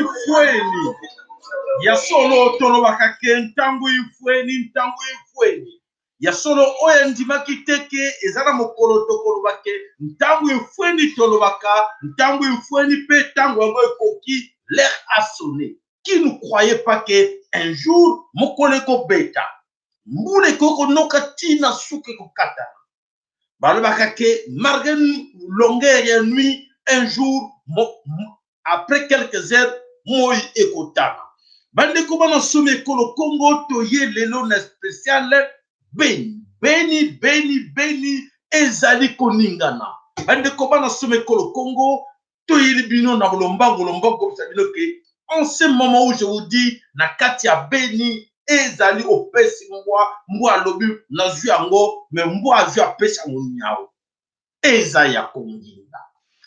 ifweni. Ya solo tolobaka ke ntango ifweni, ntango ifweni. Ya solo oyo andimaki te ke eza na mokolo tokoloba ke ntango ifweni, tolobaka ntango ifweni mpe ntango yango ekoki, l'heure a sonné. Qui ne croyait pas que un jour mokolo ekobeta, mbula ekoki konoka ti na suka ekokatana. Balobaka ke malgré longueur ya nuit, un jour après quelques heures moi ekotana. Bandeko bana somi ekolo Congo, toye lelo na spécial Beni. Beni, Beni, Beni ezali koningana. Bandeko bana somi ekolo Congo, toyeli bino na lombango lombango kobisa bino ke en ce moment où je vous dis, na kati ya Beni ezali opesi mbwa, mbwa alobi nazwi yango, me mbwa azwi apesi yango nyau. Eza ya konginda,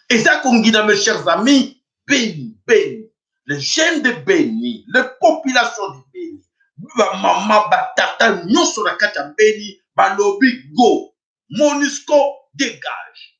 eza konginda, mes chers amis. Beni, Beni, les jeunes de Beni, les populations de Beni, bamama batata nyonso na kati ya Beni balobi go, MONUSCO dégage.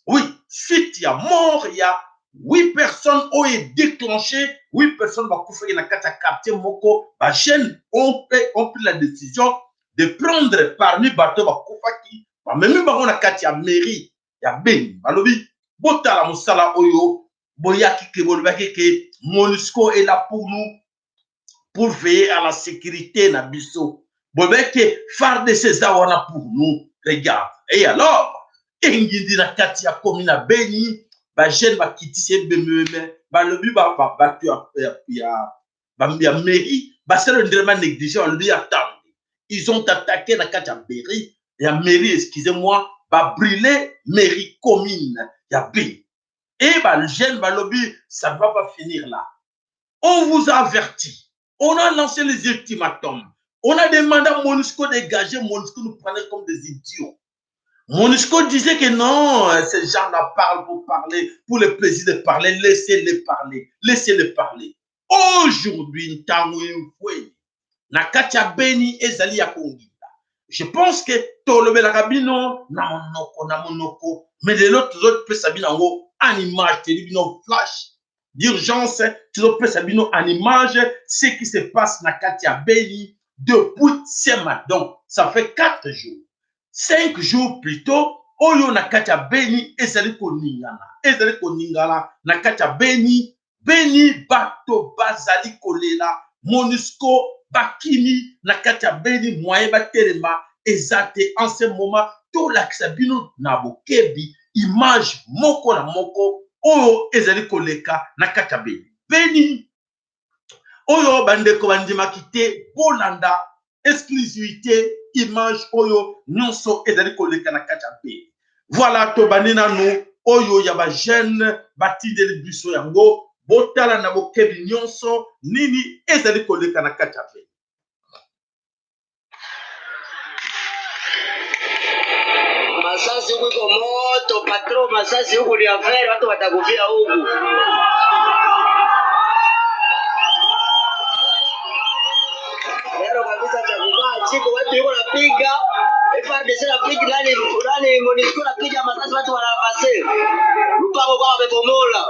Oui, suite ya mort ya 8 personnes oyo déclenché, 8 personnes bakufaki na kati ya quartier moko. Bajeune ont pris la décision de prendre parmi bato bakufaki, bamemi bango na kati ya mairie ya Beni. Balobi botala mosala oyo boyaki ke bolobaki ke MONUSCO est là pour nous, pour veiller à la sécurité na biso. Bolobaki ke FARDC eza wana pour nous, regarde. Et alors engindi na kati ya komi na Beni, bajeune bakitisi ebemebeme, balobi bato ya mairie basala ndelema négligé. Balobi attendez, ils ont attaqué na kati ya mairie, ya mairie, excusez-moi, babrûlé mairie commune ya Beni. Et bajeune balobi ça ne va pas finir là. On vous a averti, on a lancé les ultimatums, on a demandé à MONUSCO de dégager. MONUSCO nous prenait comme des idiots. MONUSCO disait que non, ces gens-là parlent pour parler, pour le plaisir de parler, laissez-les parler, laissez-les parler. Aujourd'hui, ntango ifweni na kati ya Beni ezali ya konginda. Je pense que tolobelaka bino na monoko na monoko, mais lelo tozopesa bino yango en image, teli bino flash d'urgence, tozopesa bino en image ce qui se passe na kati ya Beni depuis ce matin. Donc ça fait 4 jours, 5 jours plutôt, oyo na kati ya Beni ezali koningana, ezali koningana na kati ya Beni. Beni bato bazali kolela, MONUSCO bakimi na kati ya Beni, moyen batelema eza te. En ce moment tolakisa bino na bokebi image moko na moko oyo ezali koleka na kati ya Beni. Beni oyo bandeko bandimaki te, bolanda exclusivité image oyo nyonso ezali koleka na kati ya Beni. Voilà, tobandi nanu oyo ya bajeune batindeli biso yango, botala na bokebi nyonso nini ezali koleka na kati ya Beni. Masasi huku iko moto patron, masasi huku ni affaire, watu watakufia huku. Leo kabisa cha kuvaa chiko, watu yuko napiga FARDC napiga nani nani, MONUSCO napiga masasi, watu wanapase lupango kwa wamebomola.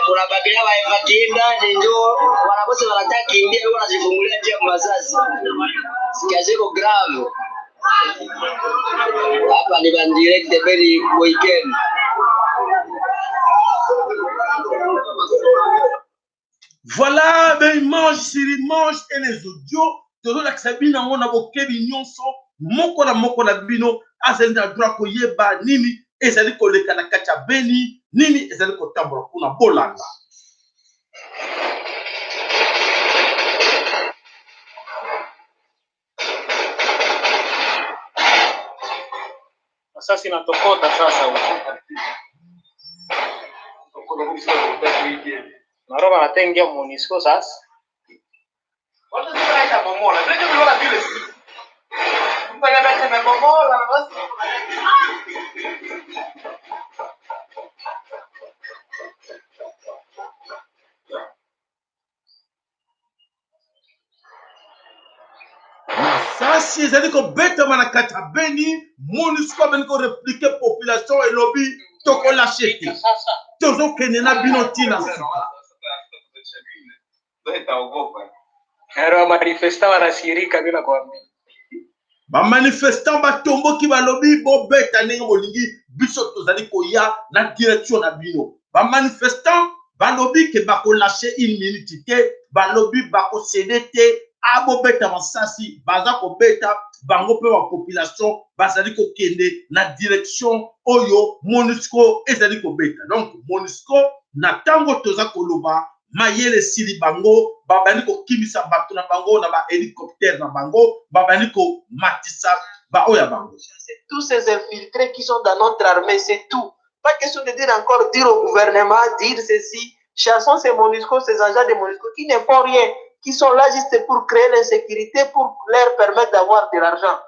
Kuna bakia wa evacuer ndani, njo wanakosa wanataka kimbia, yuko wanajifungulia njia kwa masasi. Situation iko grave. Hapa ni ban direct Beni weekend. Voilà, ben image sur image et les audios tozolakisa bino yango na bokebi nyonso. Moko na moko na bino azali na droit koyeba nini ezali koleka na kati ya Beni, nini ezali kotambola kuna. Bolanda. Masasi natokota sasa huko. Naroba natengia MONUSCO sasa. Masasi ezali kobetama na kati ya Beni, MONUSCO abandi korépliquer, population elobi tokolâcher te. Sasa. Tozokende na bino ntina suka. Manifestant wanasirika bila kuambia. Bamanifestant batomboki, balobi bobeta ndenge bolingi, biso tozali koya na direction na bino. Bamanifestant balobi ke bakolâcher une minute te, balobi bakocéder te. Abobeta masasi, baza kobeta bango mpe bapopulation bazali kokende na direction oyo MONUSCO ezali kobeta. Donc MONUSCO, na ntango toza koloba, mayele esili bango, babandi kokimisa bato na bango na bahélicoptère na bango, babandi komatisa baoyo ya bango. Tous ces infiltrés qui sont dans notre armée, c'est tout. Pas question de dire encore, dire au gouvernement, dire ceci. Chassons ces MONUSCO, ces agents de MONUSCO qui ne font rien, qui sont là juste pour créer l'insécurité, pour leur permettre d'avoir de l'argent.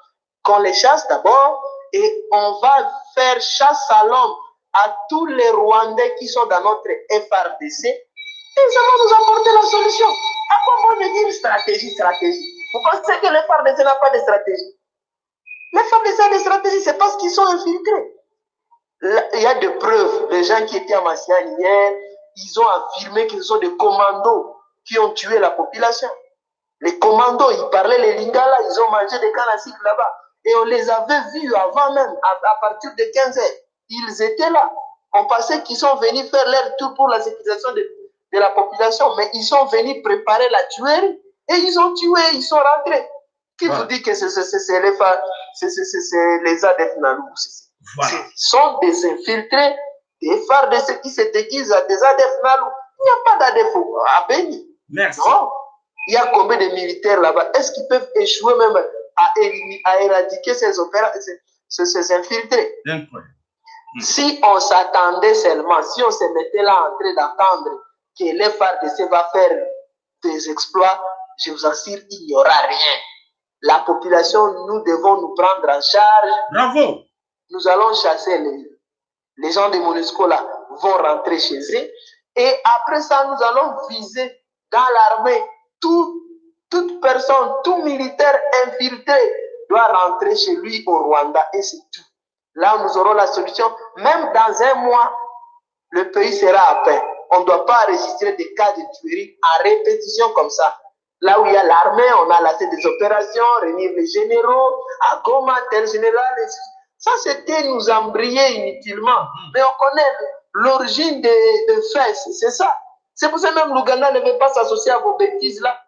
Qu'on les chasse d'abord et on va faire chasse à l'homme à tous les Rwandais qui sont dans notre FARDC et ça va nous apporter la solution. À quoi bon de dire stratégie, stratégie? Vous pensez que les FARDC n'a pas de stratégie? Les FARDC a des stratégies, c'est parce qu'ils sont infiltrés. Là, il y a des preuves. Les gens qui étaient à Massiane hier, ils ont affirmé que ce sont des commandos qui ont tué la population. Les commandos, ils parlaient les lingala, ils ont mangé des cannes à sucre là-bas. Et on les avait vus avant même, à partir de 15 heures. Ils étaient là. On pensait qu'ils sont venus faire leur tour pour la sécurisation de la population, mais ils sont venus préparer la tuerie et ils ont tué, ils sont rentrés. Qui vous dit que c'est les, c'est les ADF Nalu? Ce sont des infiltrés, des FARDC qui se déguisent à des ADF Nalu. Il n'y a pas d'ADF à Beni. Merci. Non. Il y a combien de militaires là-bas? Est-ce qu'ils peuvent échouer même à éradiquer ces infiltrés? Incroyable. Si on s'attendait seulement, si on se mettait là en train d'attendre que les FARDC va faire des exploits, je vous assure, il n'y aura rien. La population, nous devons nous prendre en charge. Bravo. Nous allons chasser les gens de MONUSCO là, vont rentrer chez eux. Et après ça, nous allons viser dans l'armée. Toute personne, tout militaire infiltré doit rentrer chez lui au Rwanda et c'est tout. Là, nous aurons la solution. Même dans un mois, le pays sera à paix. On ne doit pas enregistrer des cas de tuerie à répétition comme ça. Là où il y a l'armée, on a lancé des opérations, réunir les généraux, à Goma, tel général. Ça, c'était nous embrayer inutilement. Mais on connaît l'origine des faits, c'est ça. C'est pour ça même l'Ouganda ne veut pas s'associer à vos bêtises là.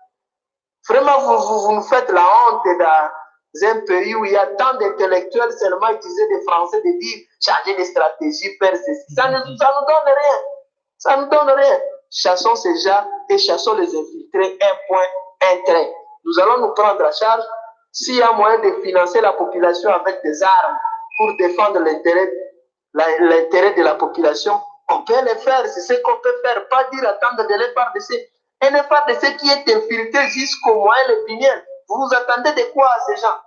Vraiment, vous nous faites la honte dans un pays où il y a tant d'intellectuels seulement utiliser des Français, de dire changer de stratégie, faire ceci. Ça ne nous donne rien. Ça ne donne rien. Chassons ces gens et chassons les infiltrés, un point, un trait. Nous allons nous prendre en charge. S'il y a moyen de financer la population avec des armes pour défendre l'intérêt de la population, on peut le faire. C'est ce qu'on peut faire. Pas dire attendre de l'FARDC. Un FARDC qui est infiltré jusqu'au moyen épinière. Vous vous attendez de quoi à ces gens?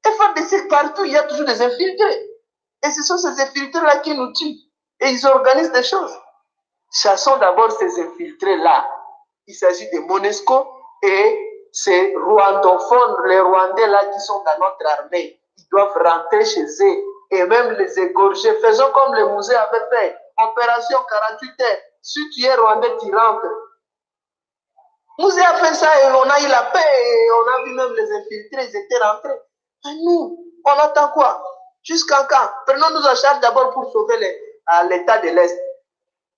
FARDC, partout, il y a toujours des infiltrés. Et ce sont ces infiltrés-là qui nous tuent. Et ils organisent des choses. Chassons d'abord ces infiltrés-là. Il s'agit de MONUSCO et ces rwandophones, les Rwandais là qui sont dans notre armée. Ils doivent rentrer chez eux et même les égorger. Faisons comme les musées avaient fait. Opération 48 heures. Si tu es Rwandais, tu rentres. Mzee a fait ça et on a eu la paix et on a vu même les infiltrés, ils étaient rentrés. Mais nous, on attend quoi? Jusqu'en quand? Prenons-nous en charge d'abord pour sauver l'état de l'Est.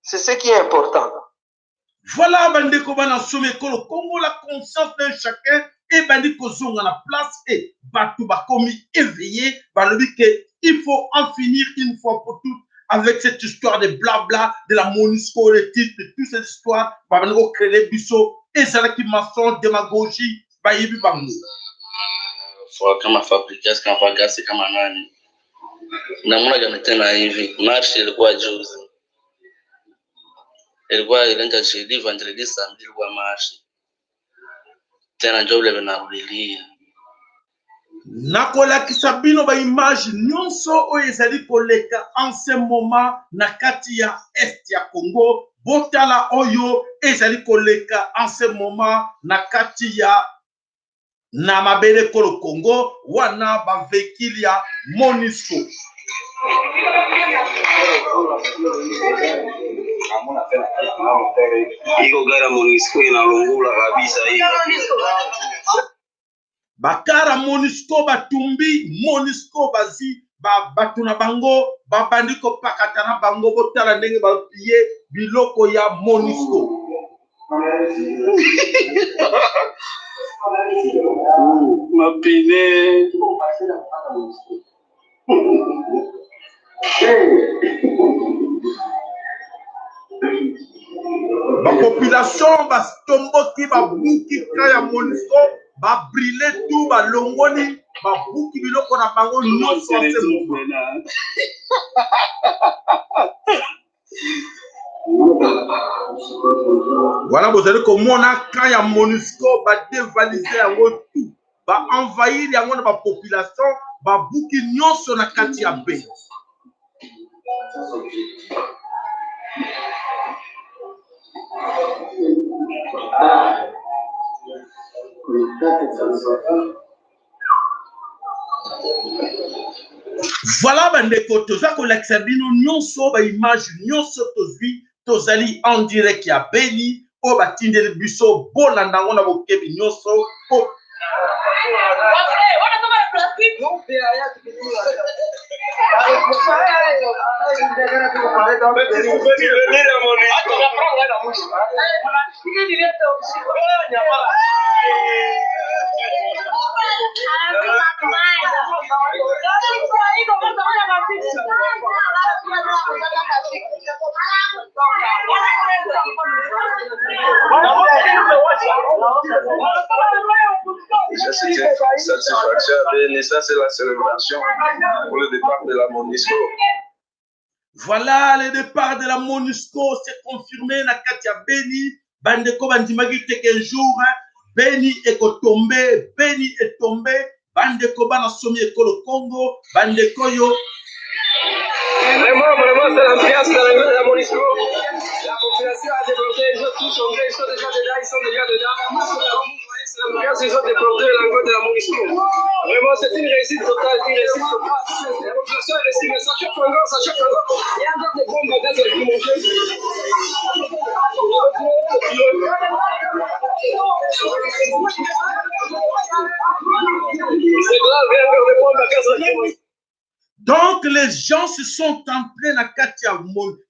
C'est ce qui est important. Voilà, bandeko bana somi ekolo Congo, la conscience d'un chacun ebandi kozonga na place et bato bakomi éveillé. Balobi ke il faut en finir une fois pour toutes avec cette histoire de blabla de la MONUSCO, les titres, toutes ces histoires babandi kocréer biso, ezalaki mensonge, démagogie, bayebi bango. Kama Fabregas, kama Fagasi, kama nani, namna gani tena hivi? Marche ilikuwa juzi, ilikuwa ilenga jeudi, vendredi, samedi ilikuwa marche tena, njo vile vinarudilia. Nakolakisa bino baimage nyonso oyo ezali koleka en ce moment na kati ya Est ya Congo. Botala oyo ezali koleka en ce moment na kati ya na mabele kolo Congo wana, bavéhicule ya MONUSCO. Iko gari ya MONUSCO inalungula kabisa hii. Bakara MONUSCO batumbi MONUSCO bazi ba bato na bango babandi kopakata na bango. Botala ndenge bapie biloko ya MONUSCO. Mapine. Bapopulation batomboki, babuki ka ya MONUSCO, babrile tout, balongoli, babuki biloko na bango Tout le monde nyonso se en ce retrouve moment. maintenant. Voilà, bozali komona camp ya MONUSCO badevalise yango tout, baenvahir yango na bapopulation, babuki nyonso na kati ya Beni. Voilà bandeko, toza kolakisa bino nyonso baimage nyonso tozwi, tozali en direct ya Beni oyo batindeli biso. Bolanda yango na bokebi nyonso po Ça, c'est une satisfaction à Beni. Ça, c'est la célébration pour le départ de la MONUSCO. Voilà, le départ de la MONUSCO s'est confirmé na kati ya Beni. Bandeko bandimaki te qu'un jour hein, Beni ekotombe, Beni etombe. Bandeko bana somi ekolo Congo, bandeko yo. Vraiment, vraiment, c'est l'ambiance dans la MONUSCO. La population a débloqué, ils ont tous changé, ils sont déjà dedans, ils sont déjà dedans. Comme vous voyez, c'est l'ambiance, ils ont débloqué l'angle de la MONUSCO. Vraiment, c'est une réussite totale, une réussite totale. La population est restée, mais ça chauffe encore, ça chauffe encore. Il y a encore des bombes à gaz lacrymogènes. C'est grave, il y a encore des bombes à gaz lacrymogènes. Donc les gens se sont entrés na kati ya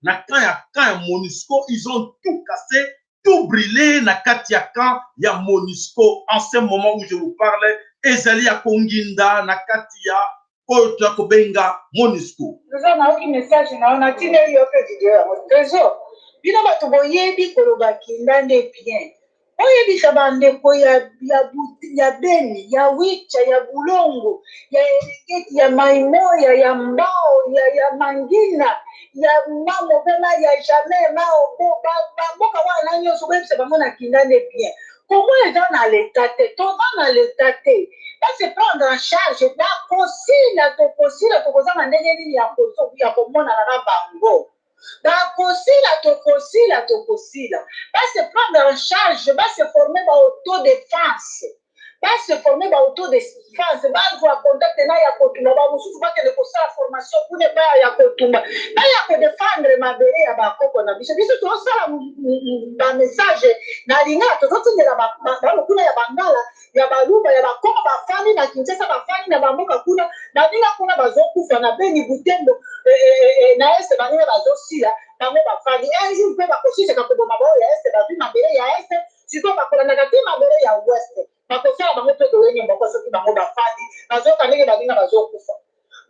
na camp ya MONUSCO, ils ont tout cassé, tout brûlé na kati ya camp ya MONUSCO. En ce moment où je vous parle, ezali ya konginda na kati ya oyo toya kobenga MONUSCO. Toza nayoki message na yo, natindeli yo mpe video yango. Trésor, bino bato boyebi koloba kinda nde bien. Oyebisa bandeko ya Beni, ya Wicha, ya Bulongo, ya Eringeti, ya Maimoya, ya Mbao, ya Mangina, ya Mamobela, ya Jamais, Maobo, bamboka wana nyonso boyebisa bango na kinda nde bien. Kongo eza na leta te, toza na leta te. Base prendre en charge, bakosila, tokosila, tokozanga ndenge nini ya komonana na bango. Bakosila, tokosila, tokosila. Base prendre en charge, base former ba autodéfense. Base former ba autodéfense, bazwa contact na ya kotumba, ba mosusu bakende kosala formation kuna epai ya kotumba, baya kodefendre mabele ya bakoko na biso. Biso tozosala bamessage na lingala, tozotindela bango kuna ya bangala, ya baluba, ya bakongo, bafandi na Kinshasa, bafandi na bamboka kuna, baninga kuna bazokufa na Beni, Butembo, na este, baninga bazosila, bango bafandi. Un jour mpe bakosisaka koboma baoyo ya este, bazwi mabele ya este, sikoyo bakolandaka te mabele ya ouest, bakosala bango mpe lolenge moko. Soki bango bafandi, bazoyoka ndenge baninga bazokufa.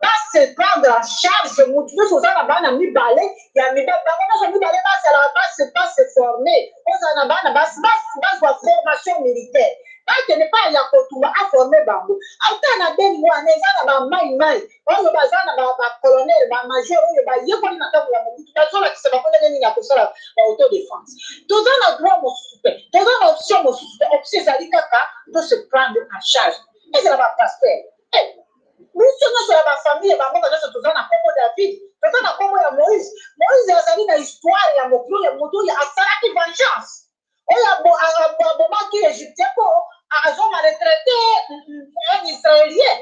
Base prendre en charge, motu nyonso oza na bana mibale ya mibali, bango nyonso mibale bazala base forme. Ozala na bana basi, bazwa formation militaire, bakende pa ya kotumba, aforme bango. Ata na Beni wana eza na bamai mai oyo baza na bacolonel, bamajor oyo bayekoli na ntango ya Mobutu, bazolakisa bango ndenge nini ya kosala baauto-défense. Toza na droit mosusu te, toza na option mosusu te. Option ezali kaka to se prendre en charge. Ezala bapasteur, biso nyonso ya bafamille, bamboka nyonso, toza na kombo David, toza na kombo ya Moïse. Moïse azali na histoire ya mokili oyo moto oyo asalaki vengeance, oyo abomaki Égyptien mpo azomaltraite un Israélien.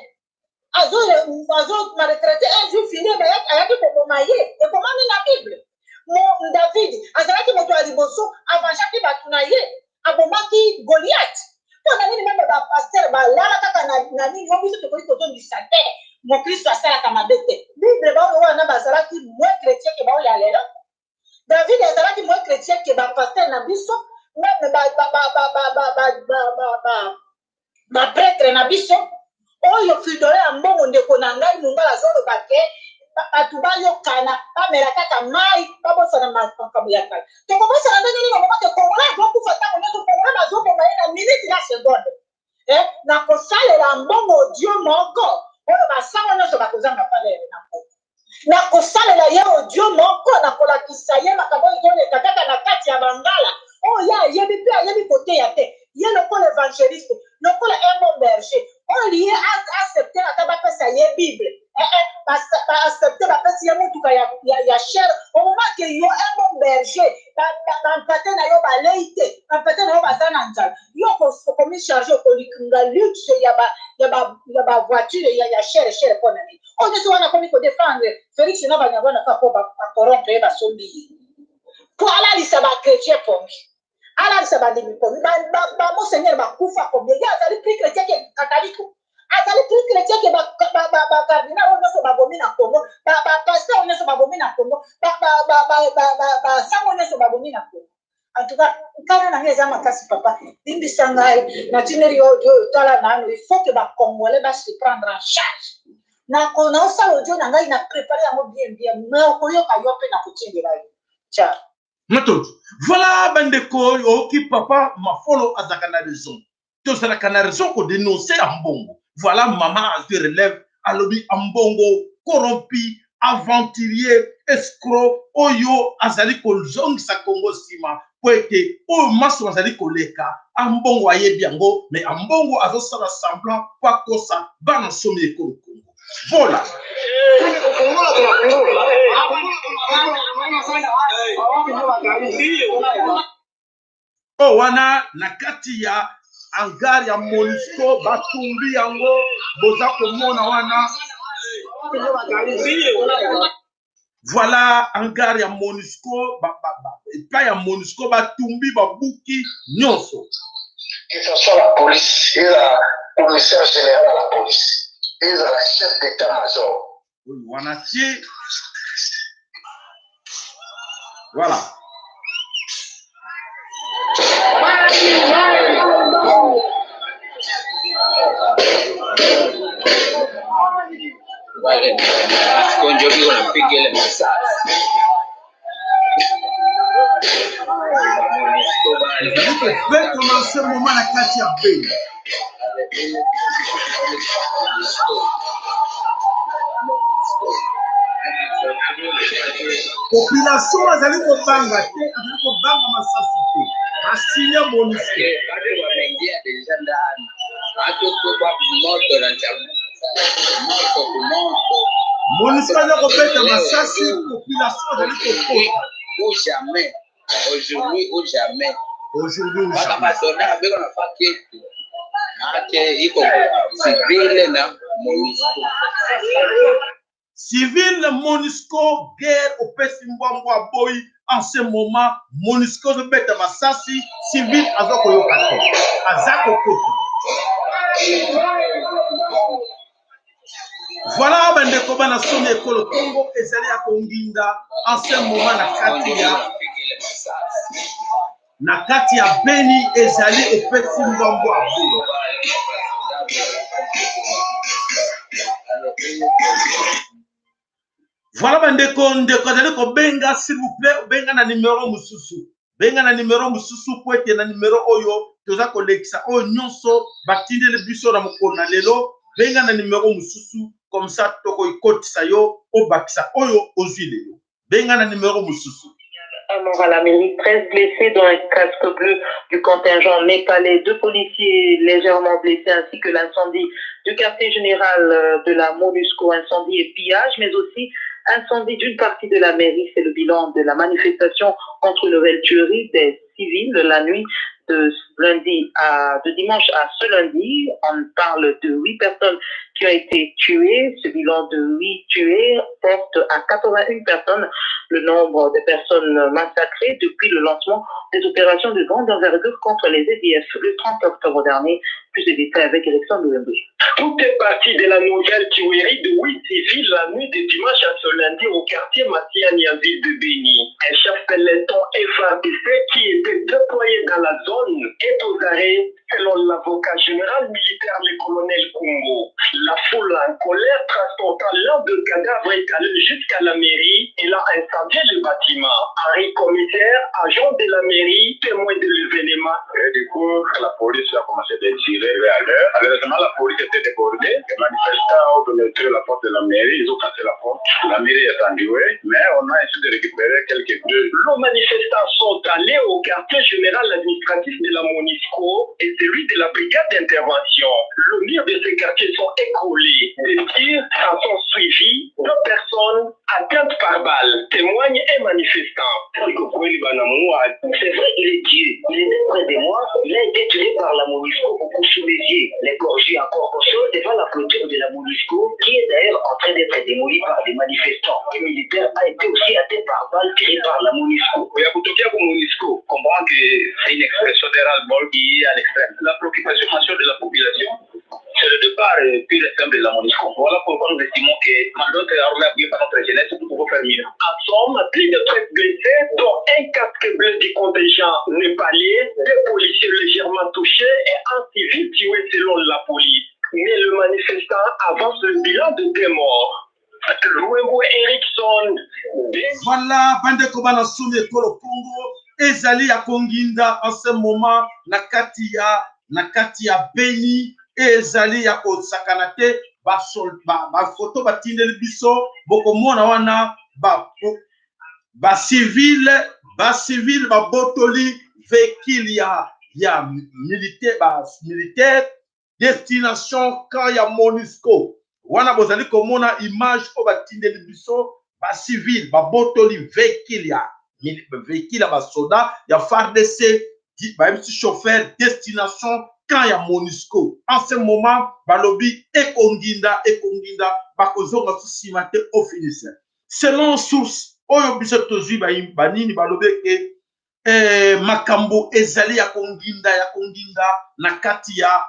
Azo azo maltraite un jour fini ayaki koboma ye. Ekomami na Bible. Mo David azalaki moto ya liboso avangeaki bato na ye, abomaki Goliath. Mpo na nini meme ba pasteur balala kaka na, na nini oyo biso tokoki kozongisa te? Mokristo asalaka mabe te. Bible baoyo wana bazalaki moins chrétien ke baoyo ya lelo. David azalaki moins chrétien ke ba pasteur na biso, meme ba ba ba ba ba ba ba ba ba ba ba prêtre na biso oyo fridole ya mbongo. Ndeko na ngai mongala azoloba ke bato bayokana, bamela kaka mai, babosana makambo ya kala. Tokobosana ndenge nini omoma ke Congolais azokufa ntango nyonso? Congolais bazoboma ye na minute na seconde. Na kosalela mbongo dio moko oyo basango nyonso bakozanga valeur na mboka, na kosalela ye audio moko, na kolakisa ye makambo oyo ezoleka kaka na kati ya bangala oyo ye ayebi mpe ayebi koteya te. Ye lokola évangéliste, lokola un bon berger oyo lie accepte ata bapesa ye Bible, baaccepte, bapesi ye motuka ya cher. Omoma ke yo un bon berger, bampate na yo balei te, bampate na yo baza na nzala, yo okomi charge okolinga luxe ya bavoiture ya cher cher mpo na nini? Oyo nyonso wana akomi kodefendre Félix na Banyarwanda kaka mpo bacorrompre ye, basombi ye mpo alalisa bachrétien pongi, alalisa bandimi pongi. Bamonseigneur bakufa combien? Ye azali plus chrétien ke kataliko, azali plus chrétien ke bacardinal oyo nyonso babomi na Congo, bapasteur oyo nyonso babomi na Congo, basango nyonso babomi na Congo. En tout cas, nkana na ngai eza makasi. Papa, limbisa ngai, natindeli yo audio oyo, tala nano. Il faut que Bacongolais base prendre en charge. Naosala audio na ngai, na prépare yango bien bien, mais okoyoka yo mpe na kotindela yo. Ciao. Matoto. Voilà, bandeko, oyoki papa Mafolo azalaka na raison. Tozalaka na raison kodénoncer ya mbongo. Voilà, mama azwi relève, alobi Ambongo corrompu, aventurier, escroc oyo azali kozongisa Kongo nsima, po ete oyo maso azali koleka, Ambongo ayebi yango, mais Ambongo azosala semblant po akosa bana nsomi ekolo Kongo. Voilà. Oyo wana na kati ya hangar ya MONUSCO, batumbi yango, boza komona wana. Voilà, hangar ya MONUSCO, epai ya MONUSCO batumbi, babuki nyonso. Que ce soit la police et la commissaire général à la police et la chef d'état-major. Oyo wana tie. Voilà. Konjo biko napiga ile masasi. MONUSCO bale. Ezali kobetama ce moment na kati ya Beni. MONUSCO. MONUSCO. Population azali kobanga te, azali kobanga masasi te, basigne MONUSCO. Batu wameingia déjà ndani. Watu kwa moto na chakula. Moto kumoto. MONUSCO aza kobeta masasi, population azali kokota. Ou jamais. Aujourd'hui ou jamais. Aujourd'hui ou Mpaka jamais. Basoda beko nafaa kitu. Maake iko civile na MONUSCO. Civil, MONUSCO, guerre opesi mbwambwa boyi. En ce moment MONUSCO azobeta masasi, civil aza koyoka te, aza kokota. Voilà, bandeko bana somi ekolo Congo ezali ya konginda en ce moment na kati ya Napiga ile masasi. na kati ya Beni, ezali opesi mbwambwa boyi. Voilà, bandeko, ndeko azali kobenga, s'il vous plaît, obenga na numero mosusu, benga na numero mosusu, po ete na numero oyo toza kolekisa oyo nyonso batindeli biso na mokolo na lelo. Benga na numero mosusu, comme ça tokoikotisa yo, obakisa oyo ozwi lelo. Benga na numero mosusu. Un mort à la mairie, 13 blessés, dont un casque bleu du contingent népalais, deux policiers légèrement blessés, ainsi que l'incendie du quartier général de la MONUSCO, incendie et pillage, mais aussi incendie d'une partie de la mairie. C'est le bilan de la manifestation contre une nouvelle tuerie des civils la nuit De lundi à, de dimanche à ce lundi, on parle de 8 personnes qui ont été tuées. Ce bilan de 8 tués porte à 81 personnes le nombre de personnes massacrées depuis le lancement des opérations de grande envergure contre les EDF le 30 octobre dernier. Plus de détails avec Alexandre Louembe. Tout est parti de la nouvelle tuerie de 8 civils la nuit de dimanche à ce lundi au quartier Massiani en ville de Béni. Un chef peloton FARDC qui était déployé dans la zone est aux arrêts selon l'avocat général militaire le colonel Kumbo. La foule en colère transportant l'un de cadavres est allée jusqu'à la mairie et a incendié le bâtiment. Henri Commissaire, agent de la mairie, témoin de l'événement. Et du coup, la police a commencé à tirer à l'heure. Malheureusement, la police était débordée. Les manifestants ont pénétré la porte de la mairie, ils ont cassé la porte. La mairie est endurée, mais on a essayé de récupérer quelques deux. Les manifestants sont allés au quartier général administratif de la MONUSCO et celui de la brigade d'intervention. Le mur de ces quartiers sont écroulés. Des tirs s'en sont suivis. Deux personnes atteintes par balle, témoigne un manifestant. C'est vrai, il est tué. Il était près de moi. Il a été tué par la MONUSCO beaucoup sous mes yeux. L'égorgé encore au sol devant la clôture de la MONUSCO, qui est d'ailleurs en train d'être démolie par des manifestants. Un militaire a été aussi atteint par balle tirée par la MONUSCO. MONUSCO comprend que c'est une expression de ras-le-bol qui est à l'extrême. La préoccupation majeure de la population, c'est le départ pur et simple de la MONUSCO. Voilà pourquoi nous estimons que notre armée appuyée par notre jeunesse, nous pouvons faire mieux. En somme, plus de 13 blessés, dont un casque bleu du contingent népalais, deux policiers légèrement touchés et un civil tué selon la police. Mais le manifestant avance le bilan de deux morts. Luembo Erickson. Voilà, bandeko bana somi ekolo Congo ezali ya konginda en ce moment na kati ya na kati ya Beni ezali ya kosakana te. Bafoto ba batindeli biso bokomona wana ba ba civil ba civil babotoli véhicule ya ya militaire ba militaire destination camp ya MONUSCO. Wana bozali komona image oyo batindeli biso, ba civil babotoli véhicule ya véhicule ya basoda ya FARDC, bayebisi chauffeur destination camp ya MONUSCO. En ce moment balobi ekonginda ekonginda, bakozonga so nsima te au finisse. Selon source oyo biso tozwi banini balobi eke makambo ezali ya konginda ya konginda na kati ya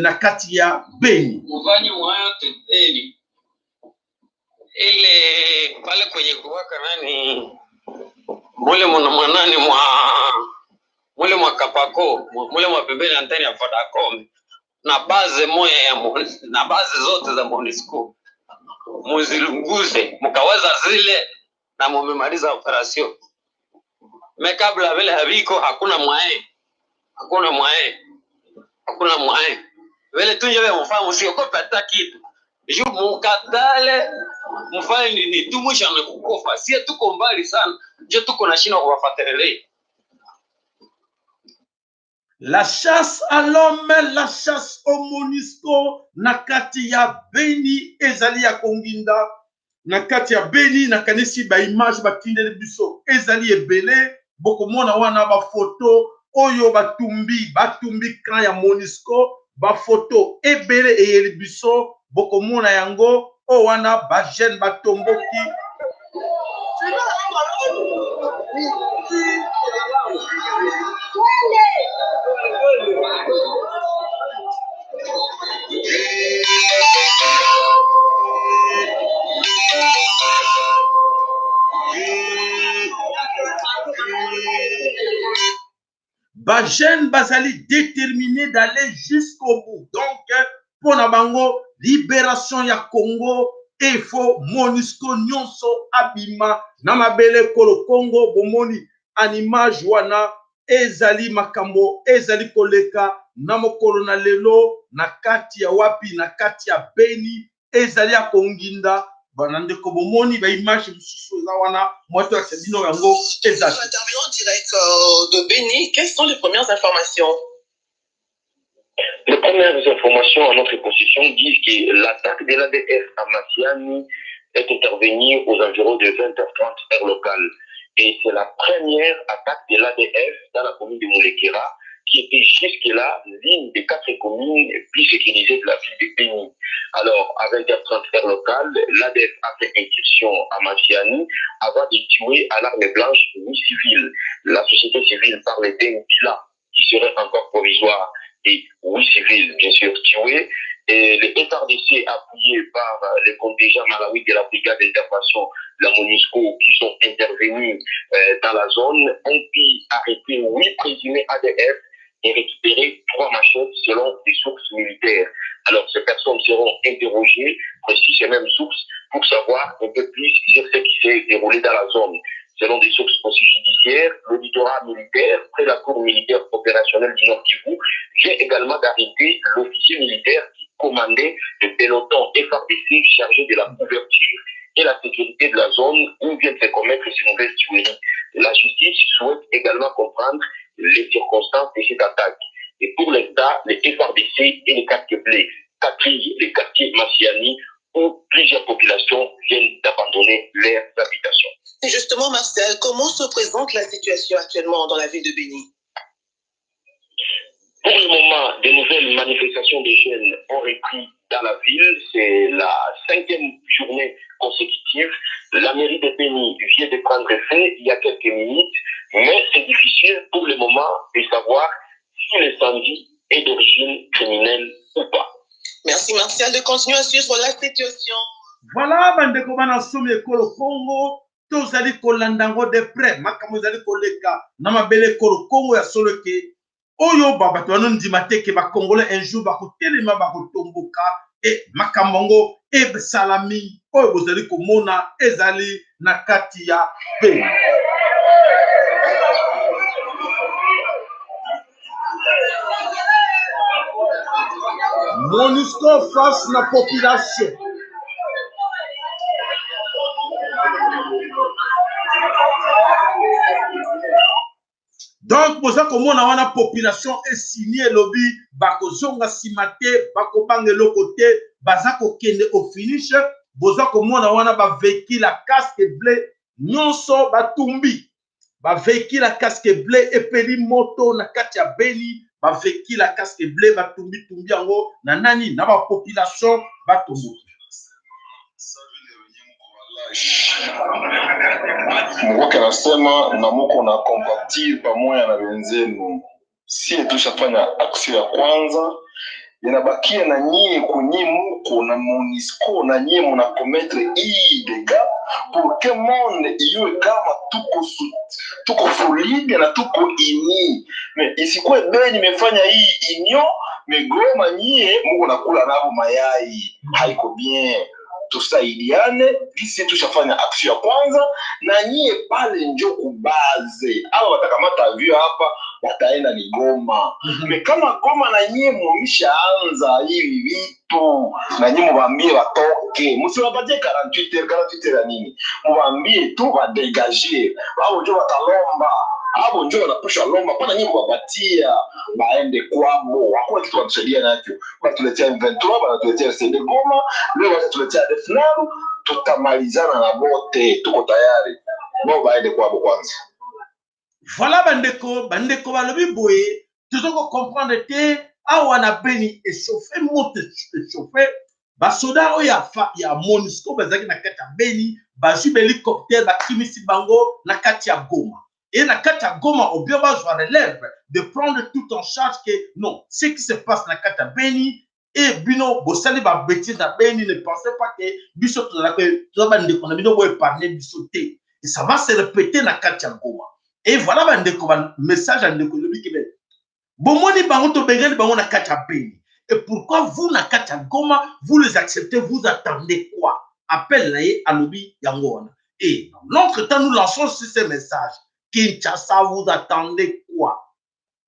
na kati ya Beni. Mufanye mwayote Beni ile pale kwenye kuwaka nani mule muna mwanani mwa mule mwa Kapako mule mwa pembeni anteni ya Vodacom na baze moya ya na baze zote za MONUSCO muzilunguze mukaweza zile na mumemaliza operation. Me kabla vile haviko hakuna mwae hakuna mwae hakuna mwae vile tunje vya mfano msiogope hata kitu juu mukatale mfanye nini tu mwisho amekukofa. Sie tuko mbali sana njo tuko na shida kuwafuatilia. La chasse à l'homme, la chasse au MONUSCO na kati ya Beni ezali ya konginda na kati ya Beni. Nakanisi ba image batindeli biso ezali ebele, bokomona wana bafoto oyo batumbi batumbi camp ya MONUSCO, bafoto ebele eyeli biso bokomona yango oyo wana ba jeune batomboki. Ba jeune bazali déterminé d'aller jusqu'au bout. Donc mpo na bango libération ya Congo il faut MONUSCO nyonso abima na mabele kolo Congo. Bomoni en image wana ezali makambo ezali koleka na mokolo na lelo na kati ya wapi, na kati ya Beni ezali ya konginda. Bana ndeko bomoni ba image mosusu eza wana moto ya bino yango ezali. Nous intervenons en direct de Beni. Quelles sont les premières informations? Les premières informations à notre possession disent que l'attaque de l'ADF à Massiani est intervenue aux environs de 20h30 heure locale. Et c'est la première attaque de l'ADF dans la commune de Mulekera, qui était jusque-là l'une des quatre communes plus sécurisées de la ville de Beni. Alors, à 20h30 heure locale, l'ADF a fait incursion à Massiani avant de tuer à l'arme blanche huit civils. La société civile parle d'un bilan qui serait encore provisoire et huit civils, bien sûr, tués. Et le FRDC appuyé par les contingents malawi de la brigade d'intervention de la MONUSCO qui sont intervenus dans la zone ont pu arrêter huit présumés ADF et récupérer trois machettes selon des sources militaires. Alors, ces personnes seront interrogées, précises ces mêmes sources, pour savoir un peu plus sur ce qui s'est déroulé dans la zone. Selon des sources aussi judiciaires, l'auditorat militaire, près la cour militaire opérationnelle du Nord Kivu, vient également d'arrêter l'officier militaire qui commandait le peloton FRDC chargé de la couverture et la sécurité de la zone où viennent se commettre ces nouvelles tueries. La justice souhaite également comprendre les circonstances de cette attaque. Et pour l'instant, les FRDC et les casques bleus quadrillent les quartiers Massiani où plusieurs populations viennent d'abandonner leurs habitations. Et justement, Marcel, comment se présente la situation actuellement dans la ville de Beni? Pour le moment, de nouvelles manifestations des jeunes ont repris dans la ville. C'est la cinquième journée consécutive. La mairie de Beni vient de prendre effet il y a quelques minutes, mais c'est difficile pour le moment de savoir si l'incendie est d'origine criminelle ou pas. Merci Martial de continuer à suivre la situation. Voilà bandeko bana somi ekolo Congo tozali kolanda yango de près makambo ezali koleka na mabele ekolo Congo ya solo ke oyo ba bato banondima te ke ba congolais un jour bakotelema bakotomboka e makambo yango esalami oyo bozali komona ezali na kati ya Beni. MONUSCO face na population. Donc boza komona wana population esini elobi bakozonga nsima te, bakobanga eloko te, baza kokende au finish. Boza komona wana ba véhicule ya casque bleu nyonso batumbi, ba véhicule ya casque bleu epeli moto na kati ya Beni, ba véhicule ya casque bleu batumbi tumbi yango na nani na ba population batomboki. Mwoke anasema na muko na compatir pamoja na wenzenu. Sie tushafanya action ya kwanza, inabakia na nyie kunyi muko na MONUSCO na nyie muna commettre hii dégâts pour que monde iwe kama tuko tuko solide na tuko ini. Mais isikuwe Beni imefanya hii union, mais Goma nyie muko nakula nabo mayai, haiko bien. Tusaidiane gisi tushafanya action ya kwanza na nyie pale njo kubaze aba watakamata avion hapa wataenda ni Goma. Me kama Goma na nyie mumishaanza hivi vitu, na nyie mubambie batoke, musiwapatie 48 heures. 48 heures ya nini? Mubambie tu badégage, abo njo batalomba, abo njo wanapasha lomba pana, nyie mubapatia baende kwabo. Hakuna kitu wanatusaidia nacho. Banatuletea M23, banatuletea RCD Goma, leo watatuletea ADF-NALU, tutamalizana na bote, tuko tayari. Bo baende kwabo kwanza. Voilà bandeko, bandeko balobi boye, tozo ko comprendre te awa na Beni échauffe moto échauffe. Basoda oyo ya, fa, ya MONUSCO bazalaki na kati ya Beni bazwi bahélicoptère bakimisi bango na kati ya Goma. Et na kati ya Goma obio bazwa relève de prendre tout en charge que non, ce qui se passe na kati ya Beni et bino bosali babêtises na Beni, ne pensez pas que biso tozalaka toza bandeko na bino, boépargne biso te et ça va se répéter na kati ya Goma. Et voilà bandeko, ba message ya ndeko elobi ke bomoni bango tobengani bango na kati ya Beni, et pourquoi vous na kati ya Goma vous les acceptez? Vous attendez quoi? Appel na ye alobi yango wana. Et l'entretemps, nous lançons aussi ce message: Kinshasa, vous attendez quoi?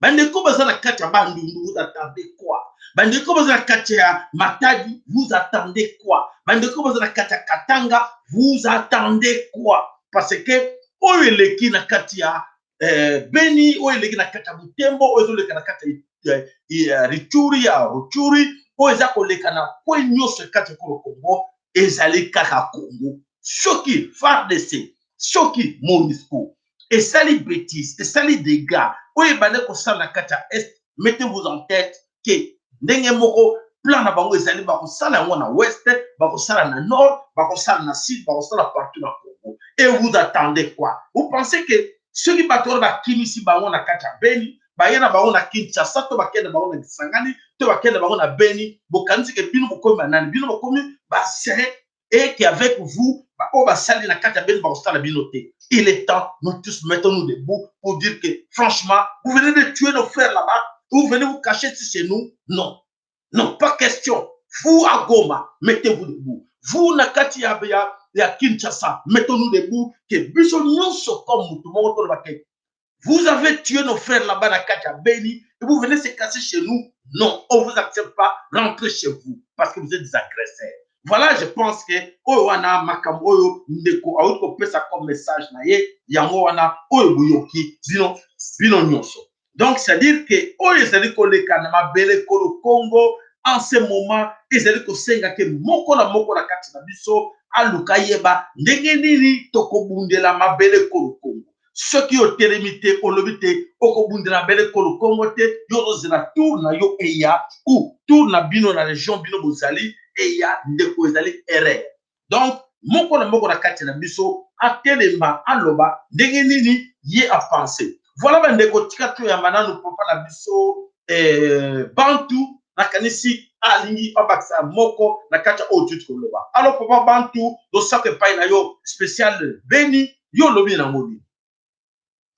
Bandeko baza na kati ya Bandundu, vous attendez quoi? Bandeko baza na kati ya Matadi, vous attendez quoi? Bandeko baza na kati ya Katanga, vous attendez quoi? Parce que oyo eleki na kati ya Beni, oyo eleki na kati ya Butembo, oyo ezoleka na kati ya Rutshuru, ya Rutshuru, oyo eza koleka na kwe nyonso kati ekolo Congo, ezali kaka Congo. Soki FARDC, soki MONUSCO. Esali betise, esali dégâts oyo ebandi kosala na kati ya Est. Mettez-vous en tête ke ndenge moko plan na bango ezali, bakosala yango na Ouest, bakosala na Nord, bakosala na Sud, bakosala partout na Congo. Et vous attendez quoi? Vous pensez que soki bato wana bakimisi bango na kati ya Beni, baye na bango na Kinshasa, to bakende na bango na Kisangani, to bakende na bango na Beni, bokanisi ke bino bokomi banani? Bino bokomi baserin et qu'avec vous, oyo basali na kati ya Beni bakosala bino te. Il est temps, nous tous, mettons-nous debout pour dire que franchement, vous venez de tuer nos frères là-bas, vous venez vous cacher ici chez nous. Non, non, pas question. Vous à Goma, mettez-vous debout. Vous na kati ya Kinshasa, mettons-nous debout que biso nyonso comme mutu moko toloba ke vous avez tué nos frères là-bas na kati ya Beni et vous venez se casser chez nous. Non, on vous accepte pas. Rentrez chez vous parce que vous êtes des agresseurs. Voilà, je pense que oyo wana makambo oyo ndeko auti kopesa comme message na ye, yango wana oyo boyoki bino bino nyonso. Donc c'est à dire que oyo ezali koleka na mabele kolo Congo en ce moment ezali kosenga ke moko na moko na kati na biso aluka yeba ndenge nini tokobundela mabele kolo Congo. Soki otelemi te, olobi te okobundela mabele kolo Congo te, yo ozozela tour na yo eya ou tour na bino na région bino bozali eya, ndeko, ezali erreur. Donc moko na moko na kati na biso atelema, aloba ndenge nini ye apense. Voilà, bandeko, tika toyamba nanu papa na biso Bantu. Nakanisi alingi abakisa moko na kati ya oyo tuti koloba. Alors papa Bantu, losako epai na yo, spécial Beni, yo olobi nango nini?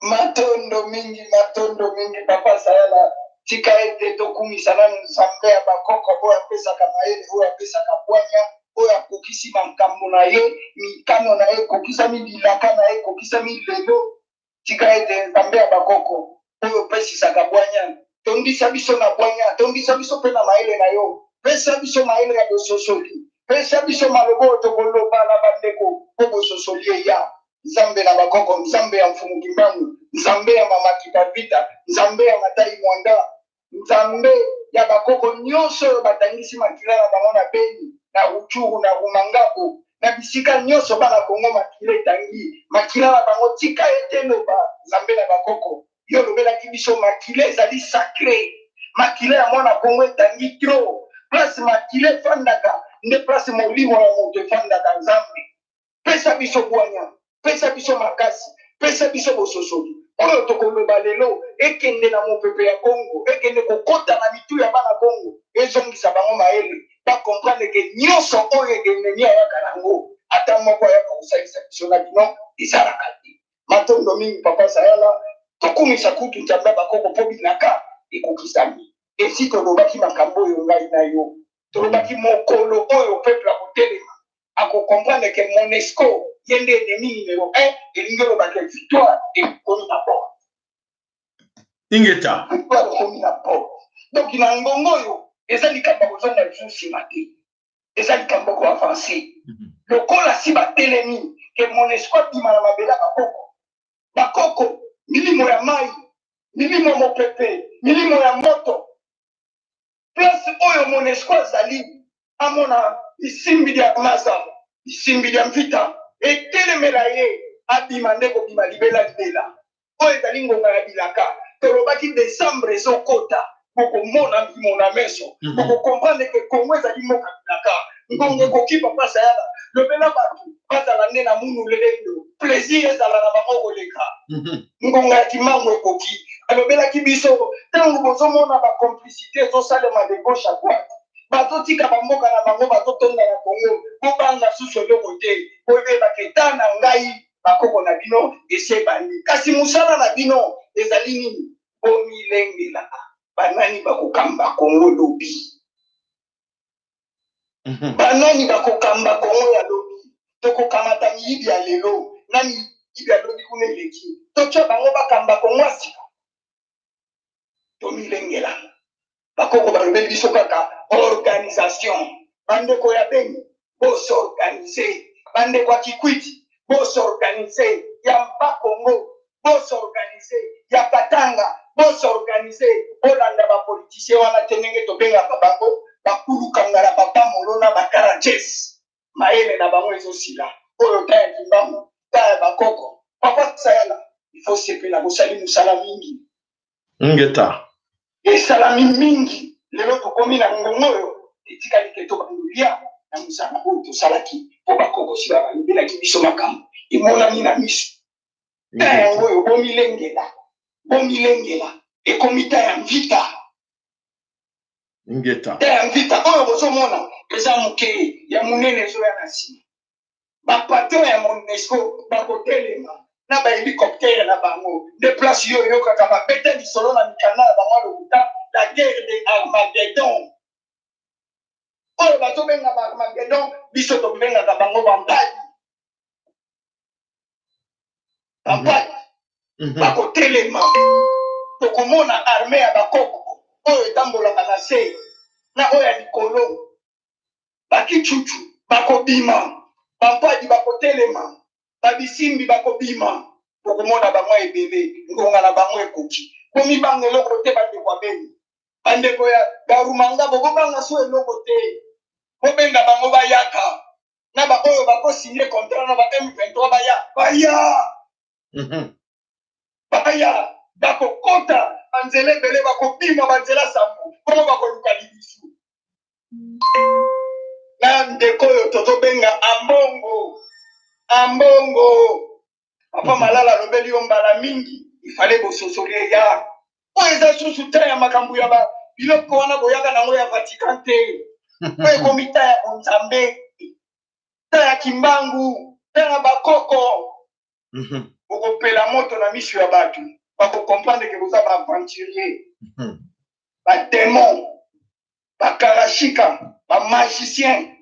Matondo mingi, matondo mingi, papa Sayala. Tika ete tokumisa nanu Nzambe ya bakoko oyo apesaka mayele, oyo apesaka bwanya, oyo akokisi makambo na ye, mikano na ye ekokisami, bilaka na ye ekokisami lelo. Tika ete Nzambe ya bakoko oyo opesisaka bwanya, tondisa biso na bwanya, tondisa biso mpe na mayele na yo. Pesa biso mayele ya bososoli, pesa biso maloba oyo tokoloba na bandeko mpo bososoli eya. Nzambe na bakoko, Nzambe ya Mfumu Kimbangu, Nzambe ya Mama Kitavita, Nzambe ya Matai Mwanda, Nzambe ya bakoko nyonso oyo batangisi makila na bango na Beni, na Rutshuru, na Rumangabo, na bisika nyonso bana Kongo makila etangi makila na bango, tika ete loba. Nzambe na bakoko, yo olobelaki biso makila ezali sacré. Makila ya mwana Kongo etangi trop. Place makila efandaka nde place molimo ya moto efandaka. Nzambe, pesa biso bwanya, pesa biso makasi, pesa biso bososoli. Oyo tokoloba lelo ekende na mopepe ya Kongo, ekende kokɔta na mitu ya bana Kongo, ezongisa bango mayele, bacomprendre ke nyonso oyo ennemi ayaka nango, ata moko ayaka kosalisa biso na bino ezalaka te. Matondo mingi, papa Sayala. Tokumisa kutu Nzambe ya bakoko mpo bilaka ekokisami. Esi tolobaki makambo oyo, ngai na yo tolobaki, mokolo oyo peuple akotelema, akocomprendre ke MONUSCO ye nde ennemi numéro 1. Elingi olobaka victoire ekomi na porte. Ingeta. Victoire ekomi na porte. Donc na ngongo oyo eza likambo ya kozonga lisusu nsima te, eza likambo koavancer. Lokola si batelemi ke MONUSCO abima na mabele ya bakoko, bakoko, milimo ya mai, milimo ya mopepe, milimo ya moto, place oyo MONUSCO azali, amona bisimbi ya maza, bisimbi ya mvita etelemela ye, abima nde kobima libela libela. Oyo ezali ngonga ya bilaka. Tolobaki décembre ezokota, bokomona milimo na meso, bokocomprendre ke Kongo ezali mboka bilaka. Ngonga ekoki, papa Sayala, lobela bato bazala nde na munu lelendo, plaisir ezala na bango koleka. Ngonga ya Kimbangu ekoki. Alobelaki biso, ntango bozomona bacomplicité ezosalema de gauche à droite, bazotika bamboka na bango, bazotonda na Kongo, bobanga susu eloko te. Boyebaka eta na ngai bakoko na bino esi ebandi, kasi mosala na bino ezali nini? Bomilengela banani bakokamba Kongo lobi. Banani bakokamba Kongo ya lobi? Tokokamata miyibi ya lelo na miyibi ya lobi kuna eleki, totya bango bakamba Kongo ya sika. Tomilengela. Bakoko balobeli biso kaka organisation. Bandeko ya Beni, bos'organiser. Bandeko ya Kikwiti, bos'organiser. Ya Bakongo, bos'organiser. Ya Katanga, bos'organiser. Bolanda bapoliticien wana te, ndenge tobengaka bango bakulukangala, papa Molona, bakarajes. Mayele na bango ezosila. Oyo ta ya Kimbangu, ta ya bakoko, papa Sayala. Il faut sepela, bosali mosala mingi. Ngeta. Esalami mingi. Lelo tokomi na ngongo oyo etikali te tobandolia na mosala oyo tosalaki mpo bakokosi balobelaki biso makambo emonani na miso. Ta yango oyo bomilengela, bomilengela, ekomi ta ya mvita. Ngeta. Ta ya mvita oyo bozomona eza moke, ya monene ezoya na nsima. Ba patron ya MONUSCO bakotelema na ba hélicoptère na bango nde place yo oyokaka babeta lisolo na mikanda na bango ya lokuta, la guerre de Armageddon. Oyo bazobenga ba Armageddon, biso tobengaka bango bampadi, bampadi. Bakotelema, tokomona armée ya bakoko oyo etambolaka na se na oyo ya likolo. Bakichuchu bakobima, bampadi bakotelema, babisimbi bakobima, bokomona bango ebele. Ngonga na bango ekoki. Bomibanga eloko te, bandeko ya Beni, bandeko ya Barumanga, bokobanga so eloko te. Bobenga bango bayaka na baoyo bakosigner contrat na ba M23, baya, baya, baya. Bakokota banzela ebele, bakobima banzela sambo, bongo bakoluka libisu na ndeko oyo tozobenga Ambongo. Ambongo, papa Malala alobeli yo mbala mingi, ifale bososoli eya. Oyo eza susu ta ya makambo ya ba biloko wana boyaka nango ya Vatican te. Oyo ekomi ta ya bonzambe, ta ya Kimbangu, ta ya bakoko. Bokopela moto na miso ya bato, bakocomprendre ke boza baaventurier, badémon, bakarashika, bamagicien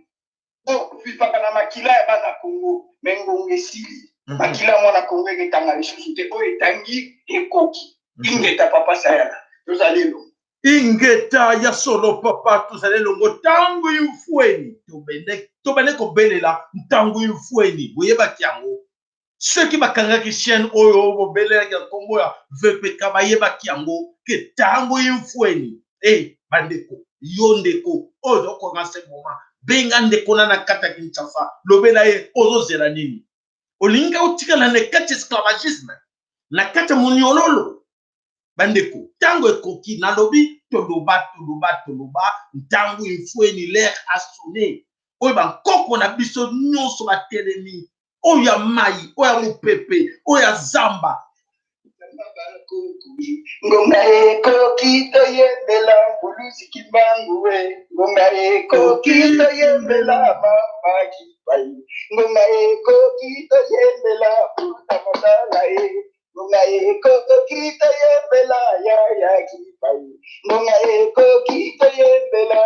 oyo vivaka na makila ya bana Kongo. Me ngonga esili, makila mwana Kongo eketanga lisusu te, oyo etangi ekoki. Ingeta, papa Sayala, tozali elongo. Ingeta, ya solo papa, tozali elongo. Ntango imfweni tobende kobelela, ntango imfweni boyebaki yango. Soki bakangaki chaîne oyo bobelelaki na nkombo ya VPK, bayebaki yango ke ntango imfweni. E bandeko, yo ndeko oyo ozokonga ce moment, benga ndeko na kati ya Kinshasa, lobela ye. Ozozela nini? Olingi otikala na kati ya esclavagisme, na kati ya moniololo? Bandeko, ntango ekoki. Nalobi, toloba, toloba, toloba, ntango efweni, l'heure a sonné. Oyo bankoko na biso nyonso batelemi, oyo ya mai, oyo ya mopepe, oyo ya zamba. Ngonga ekoki toyembela Mbuluzi Kimbangu we. Ngonga ekoki toyembela mama Kipai. Ngonga ekoki toyembela Puta Masala ye. Ngonga ekoki toyembela yaya Kipai. Ngonga ekoki toyembela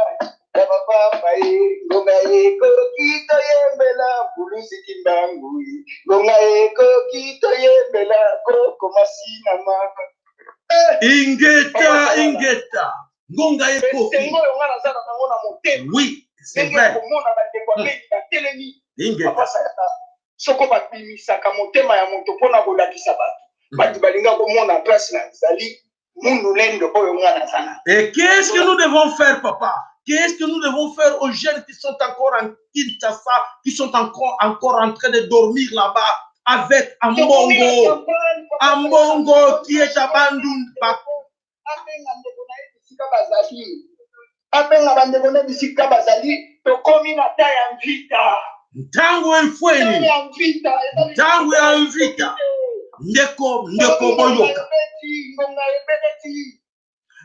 ya bapapa ye. Ngonga ekoki toyembela Mbuluzi Kimbangu ye. Ngonga ekoki toyembela koko Masinama. Ingeta, ingeta, ngonga ekoki. Esengo oyo nga naza na nango na motema, Oui, c'est ndenge ya vrai. komona bandeko ya Beni batelemi. Ingeta. Papa Sayala, soko babimisaka motema ya moto mpona kolakisa bato, bato balinga komona place na ezali munulendo oyo nga naza na. Et qu'est-ce que nous devons faire, papa? Qu'est-ce que nous devons faire aux jeunes qui sont encore en Kinshasa, qui sont encore en train de dormir là-bas avec Ambongo? Ambongo qui est à Bandundu. Abenga ndeko na ye bisika bazali, abenga bandeko na ye bisika bazali. Tokomi na ta ya mvita. Ntango Ta efweni. Ya mvita. Ntango ya mvita. Ndeko, ndeko, boyoka. Ebeti ngonga, ebeti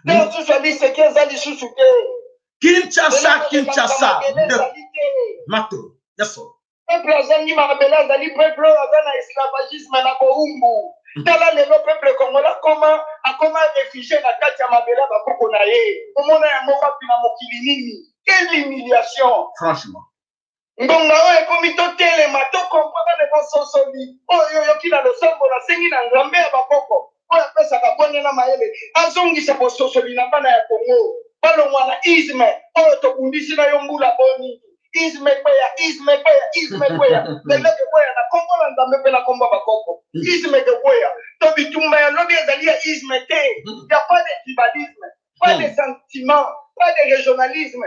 te. Mosusu aliseki eza lisusu te. Kinshasa, Kinshasa. Ndeko, Ezali te. Mato, yaso. Peuple azangi mabele, azali peuple oyo aza na esclavagisme, na bowumbu. Tala lelo peuple congolais akoma réfugié na kati ya mabele ya bakoko na ye. Omona yango wapi na mokili nini? Quelle humiliation! Franchement. Ngonga oyo ekomi totelema, tocomprendre bososoli oyo oyoki na losambo. Nasengi na Nzambe ya bakoko oyo apesaka bwanya na mayele, azongisa bososoli na bana ya Kongo, balongwa na isme oyo tobundisi na yo mbula boni. Isme kweya, isme kweya, isme kweya, leleke kweya na kombo na Nzambe mpe na kombo ya bakoko. Isme ekekweya. To bitumba ya lobi ezali ya isme te, ya pas de tribalisme, pas de sentiment, pas de régionalisme.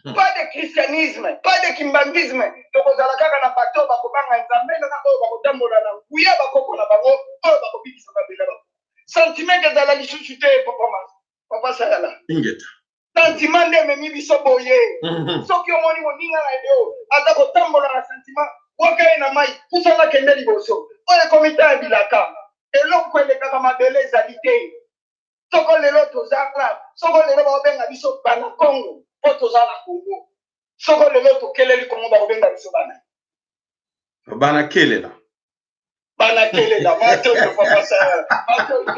Pas de christianisme, pas de kimbanguisme. Tokozala kaka na bato oyo bakobanga Nzambe na oyo bakotambola na nguya bakoko na bango, oyo bakobikisa mabele bango. Sentiment ezala lisusu te, papa ma papa Sayala. Ingeta. Sentiment nde ememi biso boye. Soki omoni moninga na yo aza kotambola na sentiment, bwaka ye na mai, pusana, kende liboso. Oyo ekomi ta ya bilaka. Eloko elekaka mabele ezali te. Soko lelo toza, soko lelo bakobenga biso bana Kongo mpo toza na Kongo. Soko lelo tokeleli Kongo, bakobenga biso bana Bana kelela. Bana kelela. Matondo, papa Sayala. Matondo.